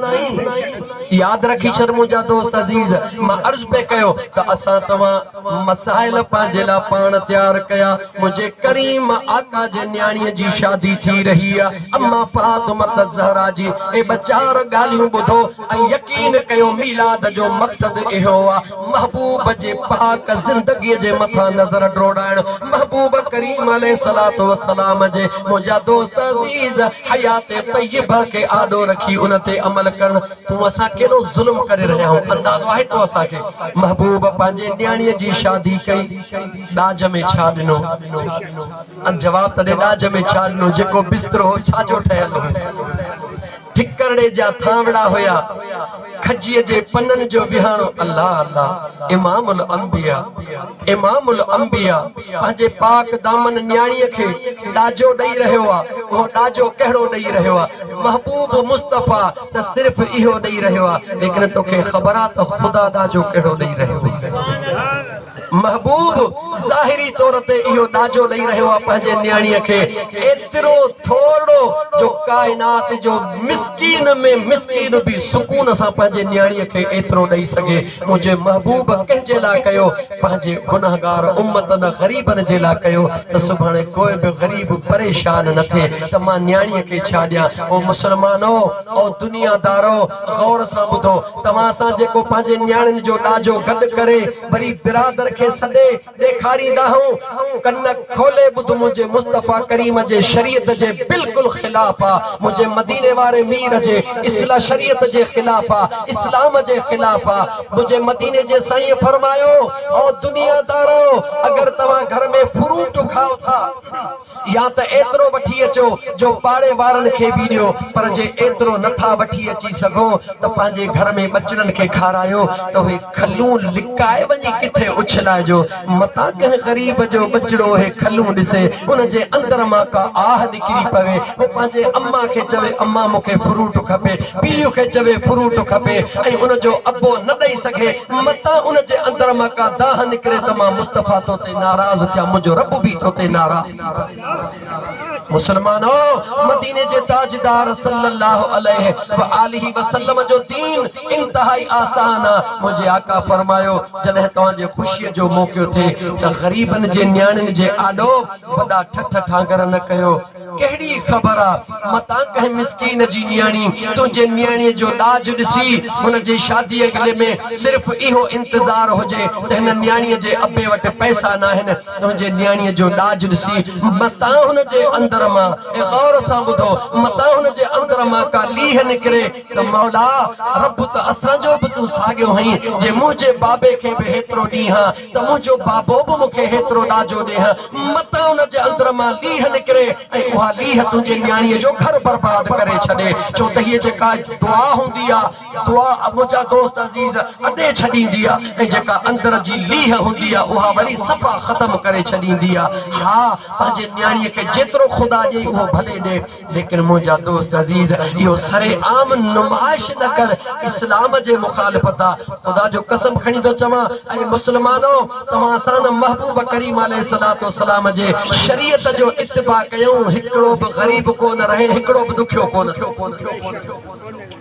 ياد رکي ڇڏ منهنجا دوست عزيز، مان عرض پئي ڪيو ته اسان توهان مسائل پنهنجي لاء پاڻ تيار ڪيا، منهنجي ڪريم آقا جي نياڻيء جي شادي ٿي رهي آ، اما فاطمة الزهرا جي، اهي ٻه چار ڳالهيون ٻڌو ۽ يقين ڪيو ميلاد جو مقصد اهو آ، محبوب جي پاڪ زندگيء جي مٿان نظر ڊوڙائڻ، محبوب ڪريم عليه الصلوة والسلام جي منهنجا دوست عزيز حيات طيبه کي آڏو رکي ان تي عمل ڪرڻ، تون اسان ڪيڏو ظلم ڪري رهيا آهيون اندازو آهي تو اسان کي؟ محبوب پنهنجي نياڻيء جي شادي ڪئي، ڏاج ۾ ڇا ڏنو؟ جواب ته ڏي ڏاج ۾ ڇا ڏنو؟ جيڪو بسترو هو ڇا جو ٺهيل هو؟ ٺڪرڙي جا ٿانوڙا هيا، کجيء جي پنن جو وهاڻو، الله الله، امام الانبياء، امام الانبياء پنهنجي پاڪ دامن نياڻيء کي ڏاجو ڏئي رهيو آ، اهو ڏاجو ڪهڙو ڏئي رهيو آ؟ محبوب مصطفيٰ ته صرف اهو ڏئي رهيو آ، ليڪن توکي خبر آ ته خدا ڏاجو ڪهڙو ڏئي رهيو آ؟ محبوب ظاهري طور تي اهو ڏاجو ڏئي رهيو آهي پنهنجي نياڻيء کي، ايترو ٿورڙو جو ڪائنات جو مسڪين ۾ مسڪين به سڪون سان پنهنجي نياڻيء کي ايترو ڏئي سگهي. منهنجي محبوب ڪنهن جي لاء ڪيو؟ پنهنجي گنهگار امتن غريبن جي لاء ڪيو ته سڀاڻي ڪوئي به غريب پريشان نه ٿئي ته مان نياڻيء کي ڇا ڏيان. او مسلمانو! او دنيا دارو! غور سان ٻڌو! توهان سان جيڪو پنهنجي نياڻين جو ڏاجو گڏ ڪري وري برادر کي سڏي ڏيکاريندا هئون، ڪن کولي ٻڌ منهنجي مصطفيٰ ڪريم جي شريعت جي بلڪل خلاف آ، منهنجي مديني واري مير جي اصلاح شريعت جي خلاف آ، اسلام جي خلاف آ، منهنجي مديني جي سائينء فرمايو، او دنيا دارؤ! اگر توهان گهر ۾ فروٽ کائو ٿا. يا ته ايترو وٺي اچو جو پاڙي وارن کي به ڏيو، پر جي ايترو نه ٿا وٺي اچي سگهو ته پنهنجي گهر ۾ ٻچڙن کي کارايو ته اهي کلون لڪائي وڃي ڪٿي اڇلائي. کارائجو، متان ڪنهن غريب جو ٻچڙو اهي کلون ڏسي، ان جي اندر مان ڪا آهه نڪري پوي، هو پنهنجي اما کي چوي اما مون کي فروٽ کپي، پيء کي چوي فروٽ کپي ۽ ان جو ابو نه ڏئي سگهي، متان ان جي اندر مان ڪا دانهن نڪري ته مان مصطفيٰ تو تي ناراض ٿيان، منهنجو رب به تو تي ناراض ٿي پوي. مسلمانو! مديني جي تاجدار صلّي اللّٰه عليه واٰله وسلّم جو دين انتهائي آسان آ، منهنجي آقا فرمايو، جڏهن توهان جي خوشيء جو موقعو ٿئي ته غريبن جي نياڻين جي آڏو وڏا ٺٺ ٺانگر نه ڪيو، ڪهڙي خبر آ متان ڪنهن مسڪين جي نياڻي تنهنجي نياڻيء جو ڏاج ڏسي هن جي شاديء ۾ صرف اهو انتظار هجي ته هن نياڻيء جي ابي وٽ پئسا ناهن، تنهنجي نياڻيء جو ڏاج ڏسي متان هن جي اندر مان، اي غور سان ٻڌو، متان هن جي اندر مان ڪا ليهه نڪري ته مولا! رب ته اسان جو به تون ساڳيو هئين، جي منهنجي بابي کي به هيترو ڏين ها ته منهنجو بابو به مون کي هيترو ڏاجو ڏي ها، متان ان جي اندر مان ليهه نڪري ۽ اها ليهه تنهنجي نياڻيء جو گهر برباد ڪري ڇڏي، ڇو ته هيء جيڪا دعا هوندي آ، دعا منهنجا دوست عزيز اڏي ڇڏيندي آ ۽ جيڪا اندر جي ليهه هوندي آ اها وري صفا ختم ڪري ڇڏيندي آ. ها پنهنجي نياڻيء کي جيترو خدا ڏئي اهو ڀلي ڏي ليڪن منهنجا دوست عزيز اهو سر عام نمائش نه ڪر اسلام جي مخالفت آ. خدا جو قسم کڻي ٿو چوان اي مسلمانو توهان اسان نه محبوب ڪريم عليه الصلوة والسلام جي شريعت جو اتباع ڪيون هڪڙو به غريب ڪو نه رهي هڪڙو به ڏکيو ڪو نه ٿئي.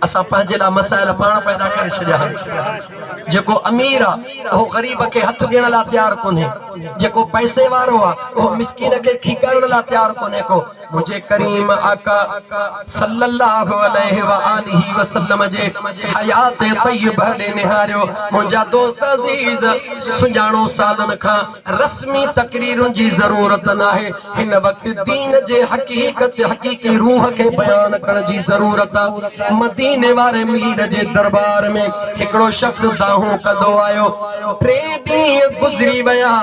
اسان پنهنجي لاء مسائل پاڻ پيدا ڪري ڇڏيا آهن. جيڪو امير آ اهو غريب کي هٿ ڏيڻ لاء تيار ڪونهي، جيڪو پئسي وارو آ اهو مسڪين کي کيڪارڻ لاء تيار ڪونهي ڪو. منهنجي ڪريم آقا صلّي اللّٰه عليه واٰله وسلّم جي حيات طيبه ڏي نهاريو منهنجا دوست عزيز سڃاڻو سالن کان رسمي تقريرن جي ضرورت ناهي، هن وقت دين جي حقيقت حقيقي روح کي بيان ڪرڻ جي ضرورت آ. مديني واري مير جي دربار ۾ هڪڙو شخص دانهون ڪندو آيو. ٽي ڏينهن گذري ويا،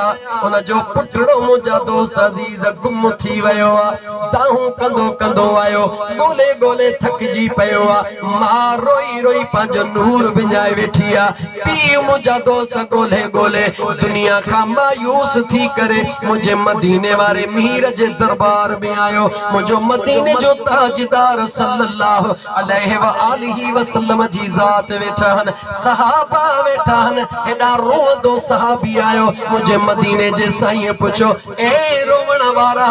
ان جو پٽڙو منهنجا دوست عزيز گم ٿي ويو آ. دانهون ڪندو ڪندو آيو، ڳولي ڳولي ٿڪجي پيو آ. ماء روئي روئي پنهنجو نور وڃائي ويٺي آ. پيء منهنجا دوست ڳولهي ڳولهي دنيا کان مايوس ٿي ڪري منهنجي مديني واري مير جي دربار ۾ آيو. منهنجو مديني جو تاجدار صلّي اللّٰه عليه واٰله وسلّم جي ذات ويٺا هن، صحابه ويٺا هن، هيڏانهن روئندو صحابي آيو، منهنجي مديني جي سائينء پڇيو، اي روئڻ وارا!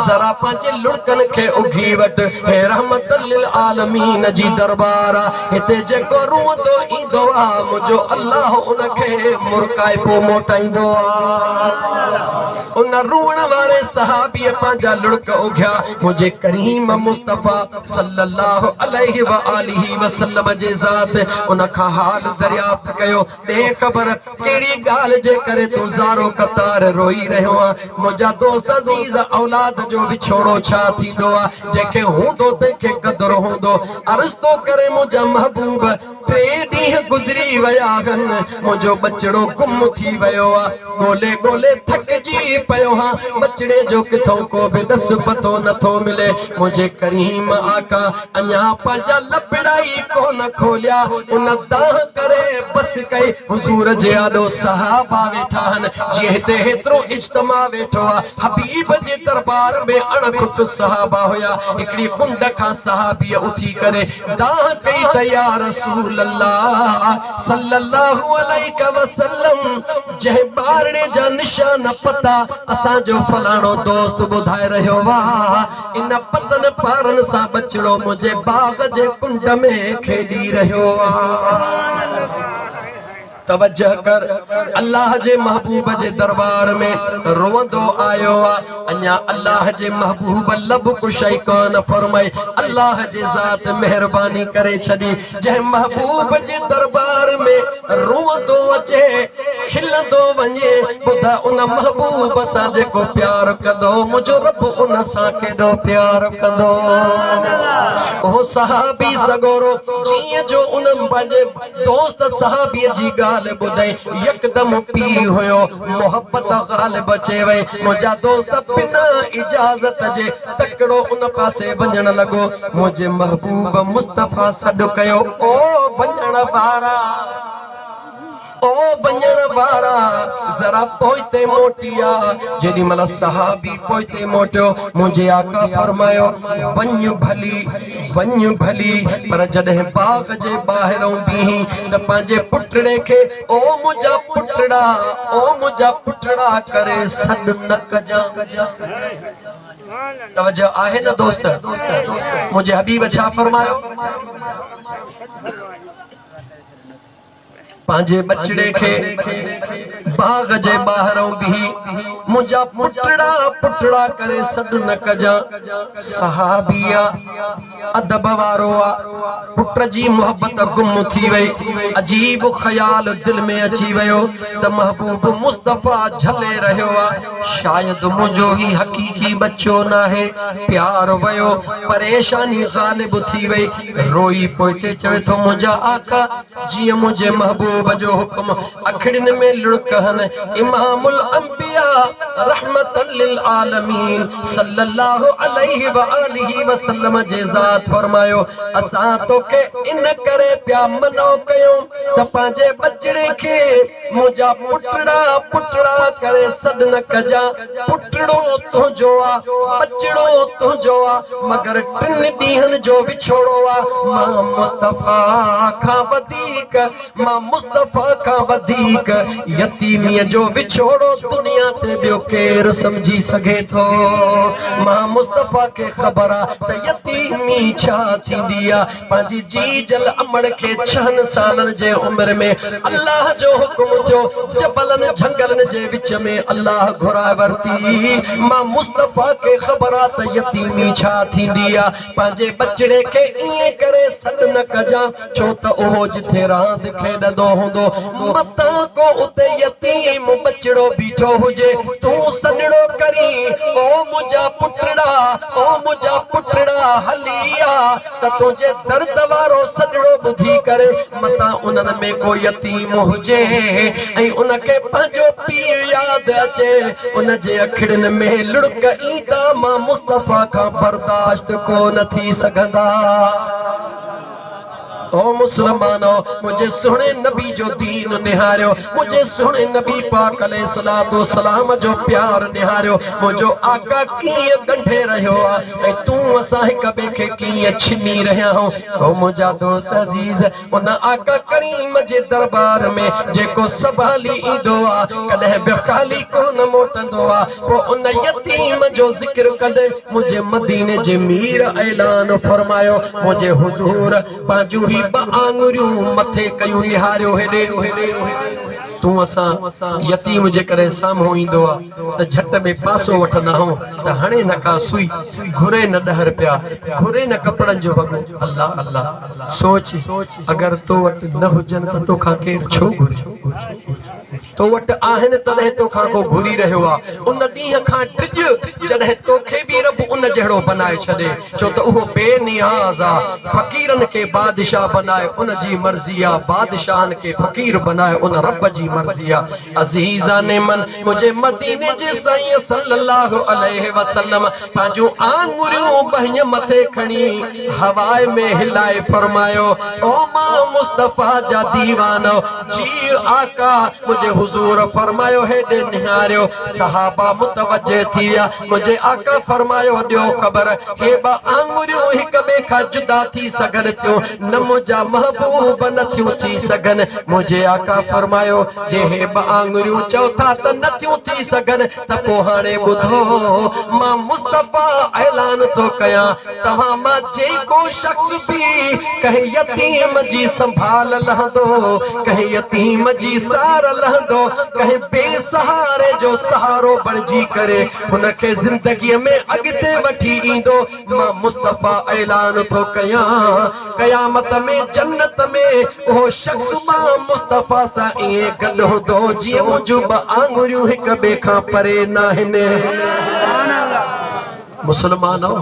ذرا پنهنجي لڙڪن کي اگهي وٺ، هي رحمت للعالمين جي دربار آ، هتي جيڪو روئندو ايندو آ، منهنجو الله ان کي مرڪائي پوء موٽائيندو آ. ان روئڻ واري صحابيء پنهنجا لڙڪ اگهيا، منهنجي ڪريم مصطفيٰ صلّي اللّٰه عليه واٰله وسلّم جي ذات ان کان حال دريافت ڪيو، ڏي خبر، ڪهڙي ڳالهه جي ڪري تون زارو قطار روئي رهيو آن؟ منهنجا دوست عزيز، اولاد جو وڇوڙو ڇا ٿيندو آ؟ جنهن کي هوندو تنهن کي قدر هوندو. عرض ٿو ڪري منهنجا محبوب، ٽي ڏينهن گذري ويا آهن، منهنجو ٻچڙو گم ٿي ويو آ. ڳولي ڳولي ٿڪجي پيو هان، ٻچڙي جو ڪٿئون ڪو به ڏس پتو نه ٿو ملي. منهنجي ڪريم آقا اڃا پنهنجا لپڙا ئي ڪونه کوليا، ان دانهن ڪري بس ڪئي. حضور جي آڏو صحابه ويٺا هن، جيئن هتي هيترو اجتماع ويٺو آ. حبيب جي دربار ۾ اڻ کٽ صحابه هيا. هڪڙي ڪنڊ کان صحابيء اٿي ڪري دانهن ڪئي ته يا رسول الله صلي الله عليه وسلم! جنهن ٻارڙي جا نشان پتا اسان جو فلاڻو دوست ٻڌائي رهيو آ، ان پتن پارن سان ٻچڙو منهنجي باغ جي ڪنڊ ۾ کيڏي رهيو آ. توجه ڪر، الله جي محبوب جي دربار ۾ روئندو آيو آ، اڃا الله جي محبوب لب ڪشائي ڪانه فرمائي، الله جي ذات مهرباني ڪري ڇڏي، جنهن محبوب جي دربار ۾ روئندو اچي، کلندو وڃي، ٻڌاء ان محبوب سان جيڪو پيار ڪندو، منهنجو رب ان سان ڪيڏو پيار ڪندو. اهو صحابي سڳورو جيئن جو ان پنهنجي دوست صحابيء جي ڳالهه ٻڌئي، يڪدم پيء هيو، محبت غالب اچي وئي، منهنجا دوست بنا اجازت جي تڪڙو ان پاسي وڃڻ لڳو، منهنجي محبوب مصطفيٰ سڏ ڪيو، او وڃڻ وارا! او وڃڻ وارا! ذرا پوئتي موٽي آ. جيڏي مهل صحابي پوئتي موٽيو، منهنجي آقا فرمايو، وڃ ڀلي، وڃ ڀلي، پر جڏهن باغ جي ٻاهرئون بيهين ته پنهنجي پٽڙي کي او منهنجا پٽڙا، او منهنجا پٽڙا ڪري سڏ نه ڪجان. توجه آهي نه دوست؟ منهنجي حبيب ڇا فرمايو؟ پنهنجي ٻچڙي کي باغ جي ٻاهرئون بيهي منهنجا پٽڙا پٽڙا ڪري سڏ نه ڪجان. صحابي آ، ادب وارو آ، پٽ جي محبت گم ٿي وئي. عجيب خيال دل ۾ اچي ويو ته محبوب مصطفيٰ جهلي رهيو آ، شايد منهنجو هي حقيقي ٻچو ناهي. پيار ويو، پريشاني غالب ٿي وئي. روئي پوئتي چوي ٿو منهنجا آقا! جيئن منهنجي محبوب جو حڪم اکڙين ۾ لڙڪ هن امام الانبياء رحمة للعالمين صلي الله عليه واٰله وسلم جي ذات فرمايو اسان توکي ان ڪري پيا منع ڪيون ته پنهنجي ٻچڙي کي منهنجا پٽڙا پٽڙا ڪري سڏ نه ڪجان، پٽڙو تنهنجو آ، ٻچڙو تنهنجو آ، مگر ٽن ڏينهن جو وڇوڙو آ، مان مصطفيٰ کان وڌيڪ، مان مصطفيٰ کان وڌيڪ يتيميء جو وڇوڙو دنيا تي ٻيو ڪير سمجهي سگهي ٿو؟ مان مصطفيٰ کي خبر آ ته يتيمي ڇا ٿيندي آ، پنهنجي جيجل امڙ کي ڇهن سالن جي عمر ۾ الله جو حڪم ٿيو، جبلن جهنگلن جي وچ ۾ الله گهرائي ورتي. مان مصطفيٰ کي خبر آ ته يتيمي ڇا ٿيندي آ، پنهنجي ٻچڙي کي ائين ڪري سڏ نه ڪجان، ڇو ته اهو جٿي راند کيڏندو هوندو، متان ڪو اتي يتيم ٻچڙو بيٺو هجي، تون سڏڙو ڪرين، او منهنجا پٽڙا، او منهنجا پٽڙا هلي آ. ته تنهنجي درد وارو سڏڙو ٻڌي ڪري متان انهن ۾ ڪو يتيم هجي ۽ ان کي پنهنجو پيء ياد اچي، ان جي اکڙين ۾ لڙڪ ايندا مان مصطفيٰ کان برداشت ڪو نه ٿي سگهندا. او مسلمانو! منهنجي سهڻي نبي جو دين نهاريو، منهنجي سهڻي نبي پاڪ عليه الصلوة والسلام جو پيار نهاريو، منهنجو آقا ڪيئن ڳنڍي رهيو آ ۽ تون اسان هڪ ٻئي کي ڪيئن ڇني رهيا آهيون. او منهنجا دوست عزيز! ان آقا ڪريم جي دربار ۾ جيڪو سنڀالي ايندو آ، ڪڏهن به خالي ڪونه موٽندو آ. پوء ان يتيم جو ذڪر ڪندي منهنجي مديني جي مير اعلان فرمايو، منهنجي حضور پنهنجون هي ٻه آڱريون مٿي ڪيون نهاريو هيڏي. تون اسان يتيم جيڪڏهن سامهون ايندو آ ته جهٽ ۾ پاسو وٺندا آهون ته هڻي نه ڪا سوئي، گهري نه ڏهه رپيا، گهري نه ڪپڙن جو وڳو. الله الله! سوچ اگر تو وٽ نه هجن ته توکان ڪير ڇو گهري؟ تو وٽ آهن تڏهن توکان ڪو گهري رهيو آ. ان ڏينهن کان ڊڄ جڏهن توکي به رب ان جهڙو بنائي ڇڏي، ڇو ته اهو بي نياز آ. فقيرن کي بادشاهه بنائي ان جي مرضي آ، بادشاهن کي فقير بنائي ان رب جي مرضي آ. عزيزان من! منهنجي مديني جي سائينء صلّي اللّٰه عليه وسلّم پنهنجون آڱريون ٻهڃ مٿي کڻي هواء ۾ هلائي فرمايو، او مان مصطفيٰ جا ديوانؤ! جي آقا! منهنجي حضور فرمايو، هيڏي نهاريو. صحابه متوجه ٿي ويا. منهنجي آقا فرمايو، ڏيو خبر، هي ٻه آڱريون هڪ ٻئي کان جدا ٿي سگهن ٿيون، نه منهنجا محبوب نه ٿيون ٿي سگهن. منهنجي آقا فرمايو، جي هي ٻه آڱريون چئو ٿا ته نه ٿيون ٿي سگهن ته پوء هاڻي ٻڌو، مان مصطفيٰ اعلان ٿو ڪيان، توهان مان جيڪو شخص به ڪنهن يتيم جي سنڀال لهندو، ڪنهن يتيم جي سار لهندو، ڪنهن بي سهاري جو سهارو بڻجي ڪري هن کي زندگيء ۾ اڳتي وٺي ايندو، مان مصطفيٰ اعلان ٿو ڪيان، قيامت ۾ جنت ۾ اهو شخص مان مصطفيٰ سان ائين گڏ هوندو جيئن منهنجون ٻه آڱريون هڪ ٻئي کان پري ناهن. مسلمانؤ!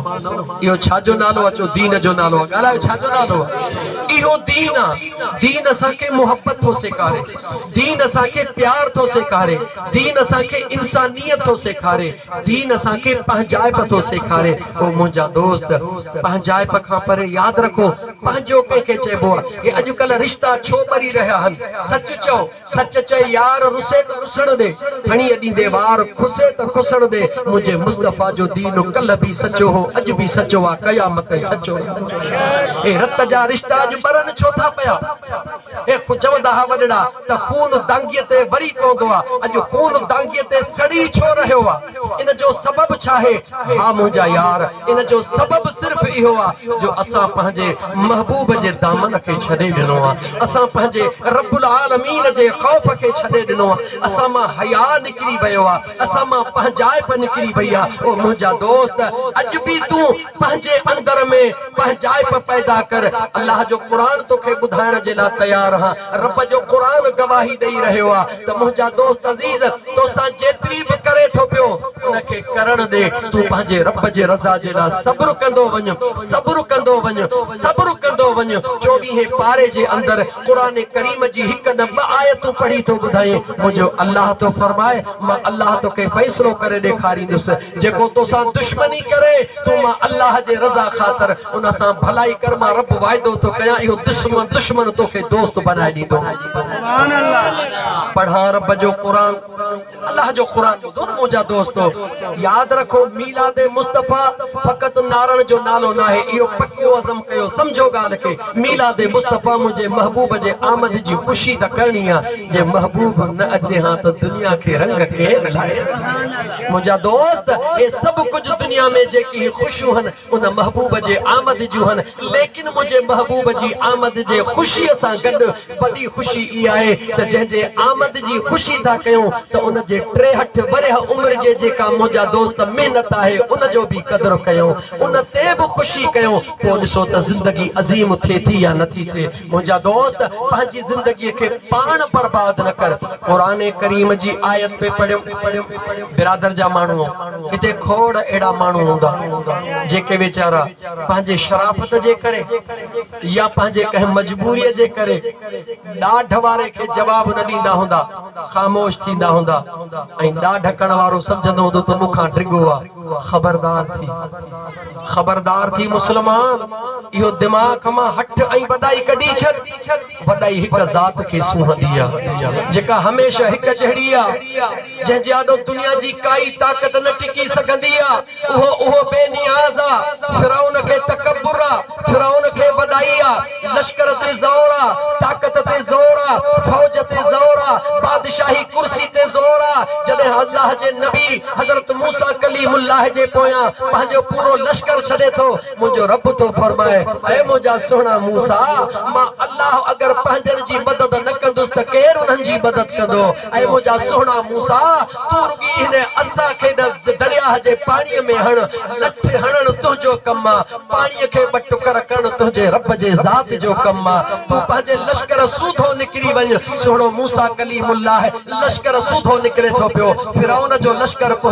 اهو ڇا جو نالو آ؟ چئو دين جو نالو آ. ڳالهايو ڇا جو نالو آ؟ اهو دين آ. دين اسان کي محبت ٿو سيکاري. دين اسان کي پيار ٿو سيکاري. دين اسان کي انسانيت ٿو سيکاري. دين اسان کي پنهنجائپ ٿو سيکاري. او منهنجا دوست! پنهنجائپ کان پري ياد رکو! پنهنجو ڪنهن کي چئبو آ؟ هي اڄڪلهه رشتا ڇو ٻري رهيا هن؟ سچ چئو، سچ چئي يار رسي ته رسڻ ڏي، ڦڻيء ڏيندي وار کسي ته کسڻ ڏي، منهنجي مصطفيٰ جو دين ڪلهه به سچو هو، اڄ به سچو آ، قيامت تائين سچو رهندو. هي رت جا رشتا اڄ ٻرن ڇو ٿا پيا؟ هي چوندا ها وڏڙا ته خون دانگيء تي وري پوندو آ، اڄ خون دانگيء تي سڙي ڇو رهيو آ؟ ان جو سبب ڇاهي؟ ها منهنجا يار، ان جو سبب صرف اهو آ جو اسان پنهنجي محبوب جي دامن کي ڇڏي ڏنو آ، اسان پنهنجي رب العالمين جي خوف کي ڇڏي ڏنو آ، اسان مان حياء نڪري ويو آ، اسان مان پنهنجائپ نڪري وئي آ. او منهنجا دوست، اڄ به تون پنهنجي اندر ۾ پنهنجائپ پيدا ڪر. الله جو قرآن توکي ٻڌائڻ جي لاء تيار آهان. رب جو قرآن گواهي ڏئي رهيو آ ته منهنجا دوست عزيز! توسان جيتري به ڪري ٿو پيو، ان کي ڪرڻ ڏي. تون پنهنجي رب جي رضا جي لاء صبر ڪندو وڃ، صبر ڪندو وڃ، صبر ڪندو وڃ. چوويهين پاري جي اندر قرآن ڪريم جي هڪ نه ٻه آيتون پڙهي ٿو ٻڌائين. منهنجو الله ٿو فرمائي، مان الله توکي فيصلو ڪري ڏيکاريندس. جيڪو توسان دشمني ڪري، تون مان الله جي رضا خاطر ان سان ڀلائي ڪر، مان رب وعدو ٿو ڪيان اهو دشمن دشمن توکي دوست بنائي ڏيندو. پڙهان رب جو قرآن، الله جو قرآن ٻڌو نه منهنجا دوستو، ياد رکو ميلاد مصطفيٰ فقط نعرن جو نالو ناهي، اهو پڪو عزم ڪيو، سمجهو ڳالهه کي، ميلاد مصطفيٰ منهنجي محبوب جي آمد جي خوشي ته ڪرڻي آ، جي محبوب نه اچي ها ته دنيا کي رنگ ڪير لائي ها. منهنجا دوست هي سڀ ڪجهه دنيا ۾ جيڪي هي خوشيون هن ان محبوب جي آمد جون هن ليڪن منهنجي محبوب جي آمد جي خوشيء سان گڏ وڏي خوشي اها آهي ته جنهن جي آمد جي خوشي ٿا ڪيون ته ان جي 63 ورهيه عمر جي جيڪا منهنجا دوست محنت آهي ان جو به قدر ڪيون ان تي به خوشي ڪيون پوء ڏسو ته زندگي عظيم ٿئي ٿي يا نٿي ٿئي. منهنجا دوست پنهنجي زندگيء کي پاڻ برباد نه ڪر. قرآن ڪريم جي آيت پئي پڙهيم. برادر جا ماڻهو هتي کوڙ اهڙا ماڻهو هوندا جيڪي ويچارا پنهنجي شرافت جي ڪري يا پنهنجي ڪنهن مجبوريء جي ڪري ڏاڍ واري کي جواب نه ڏيندا هوندا، خاموش ٿيندا هوندا ۽ ڏاڍ ڪرڻ وارو سمجهندو هوندو ته مون کان ڊگهو آ. خبردار ٿي. خبردار ٿي مسلمان! اهو دماغ مان هٺ ۽ وڏائي ڪڍي ڇڏ. وڏائي هڪ ذات کي سونهندي آ، جيڪا هميشه هڪ جهڙي آ، جنهن جي آڏو دنيا جي ڪائي طاقت نه ٽڪي سگهندي آ. اهو اهو بي نياز آ. فرعون کي تڪبر آ، فرعون کي وڏائي آ، لشڪر تي زور آ، طاقت تي زور آ، فوج تي زور آ، بادشاهي ڪرسي تي زور آ. جڏهن الله جي نبي حضرت موسيٰ ڪليم الله جي پويان پنهنجو پورو لشڪر ڇڏي ٿو، منهنجو رب ٿو فرمائي، اي منهنجا سهڻا موسيٰ! مان الله اگر پنهنجن جي مدد نه ڪندس ته ڪير انهن جي مدد ڪندو؟ اي منهنجا سهڻا موسيٰ! تون رڳي هن عصا کي درياهه جي پاڻيء ۾ هڻ، لٺ هڻڻ تنهنجو ڪم آ، پاڻيء کي ٻه ٽڪر ڪرڻ تنهنجي رب جي ذات جو ڪم آ، تون پنهنجي لشڪر سوڌو نڪري وڃ. سهڻو موسيٰ ڪليم الله لشڪر سوڌو نڪري ٿو پيو. فرعون جو لشڪر پهچي.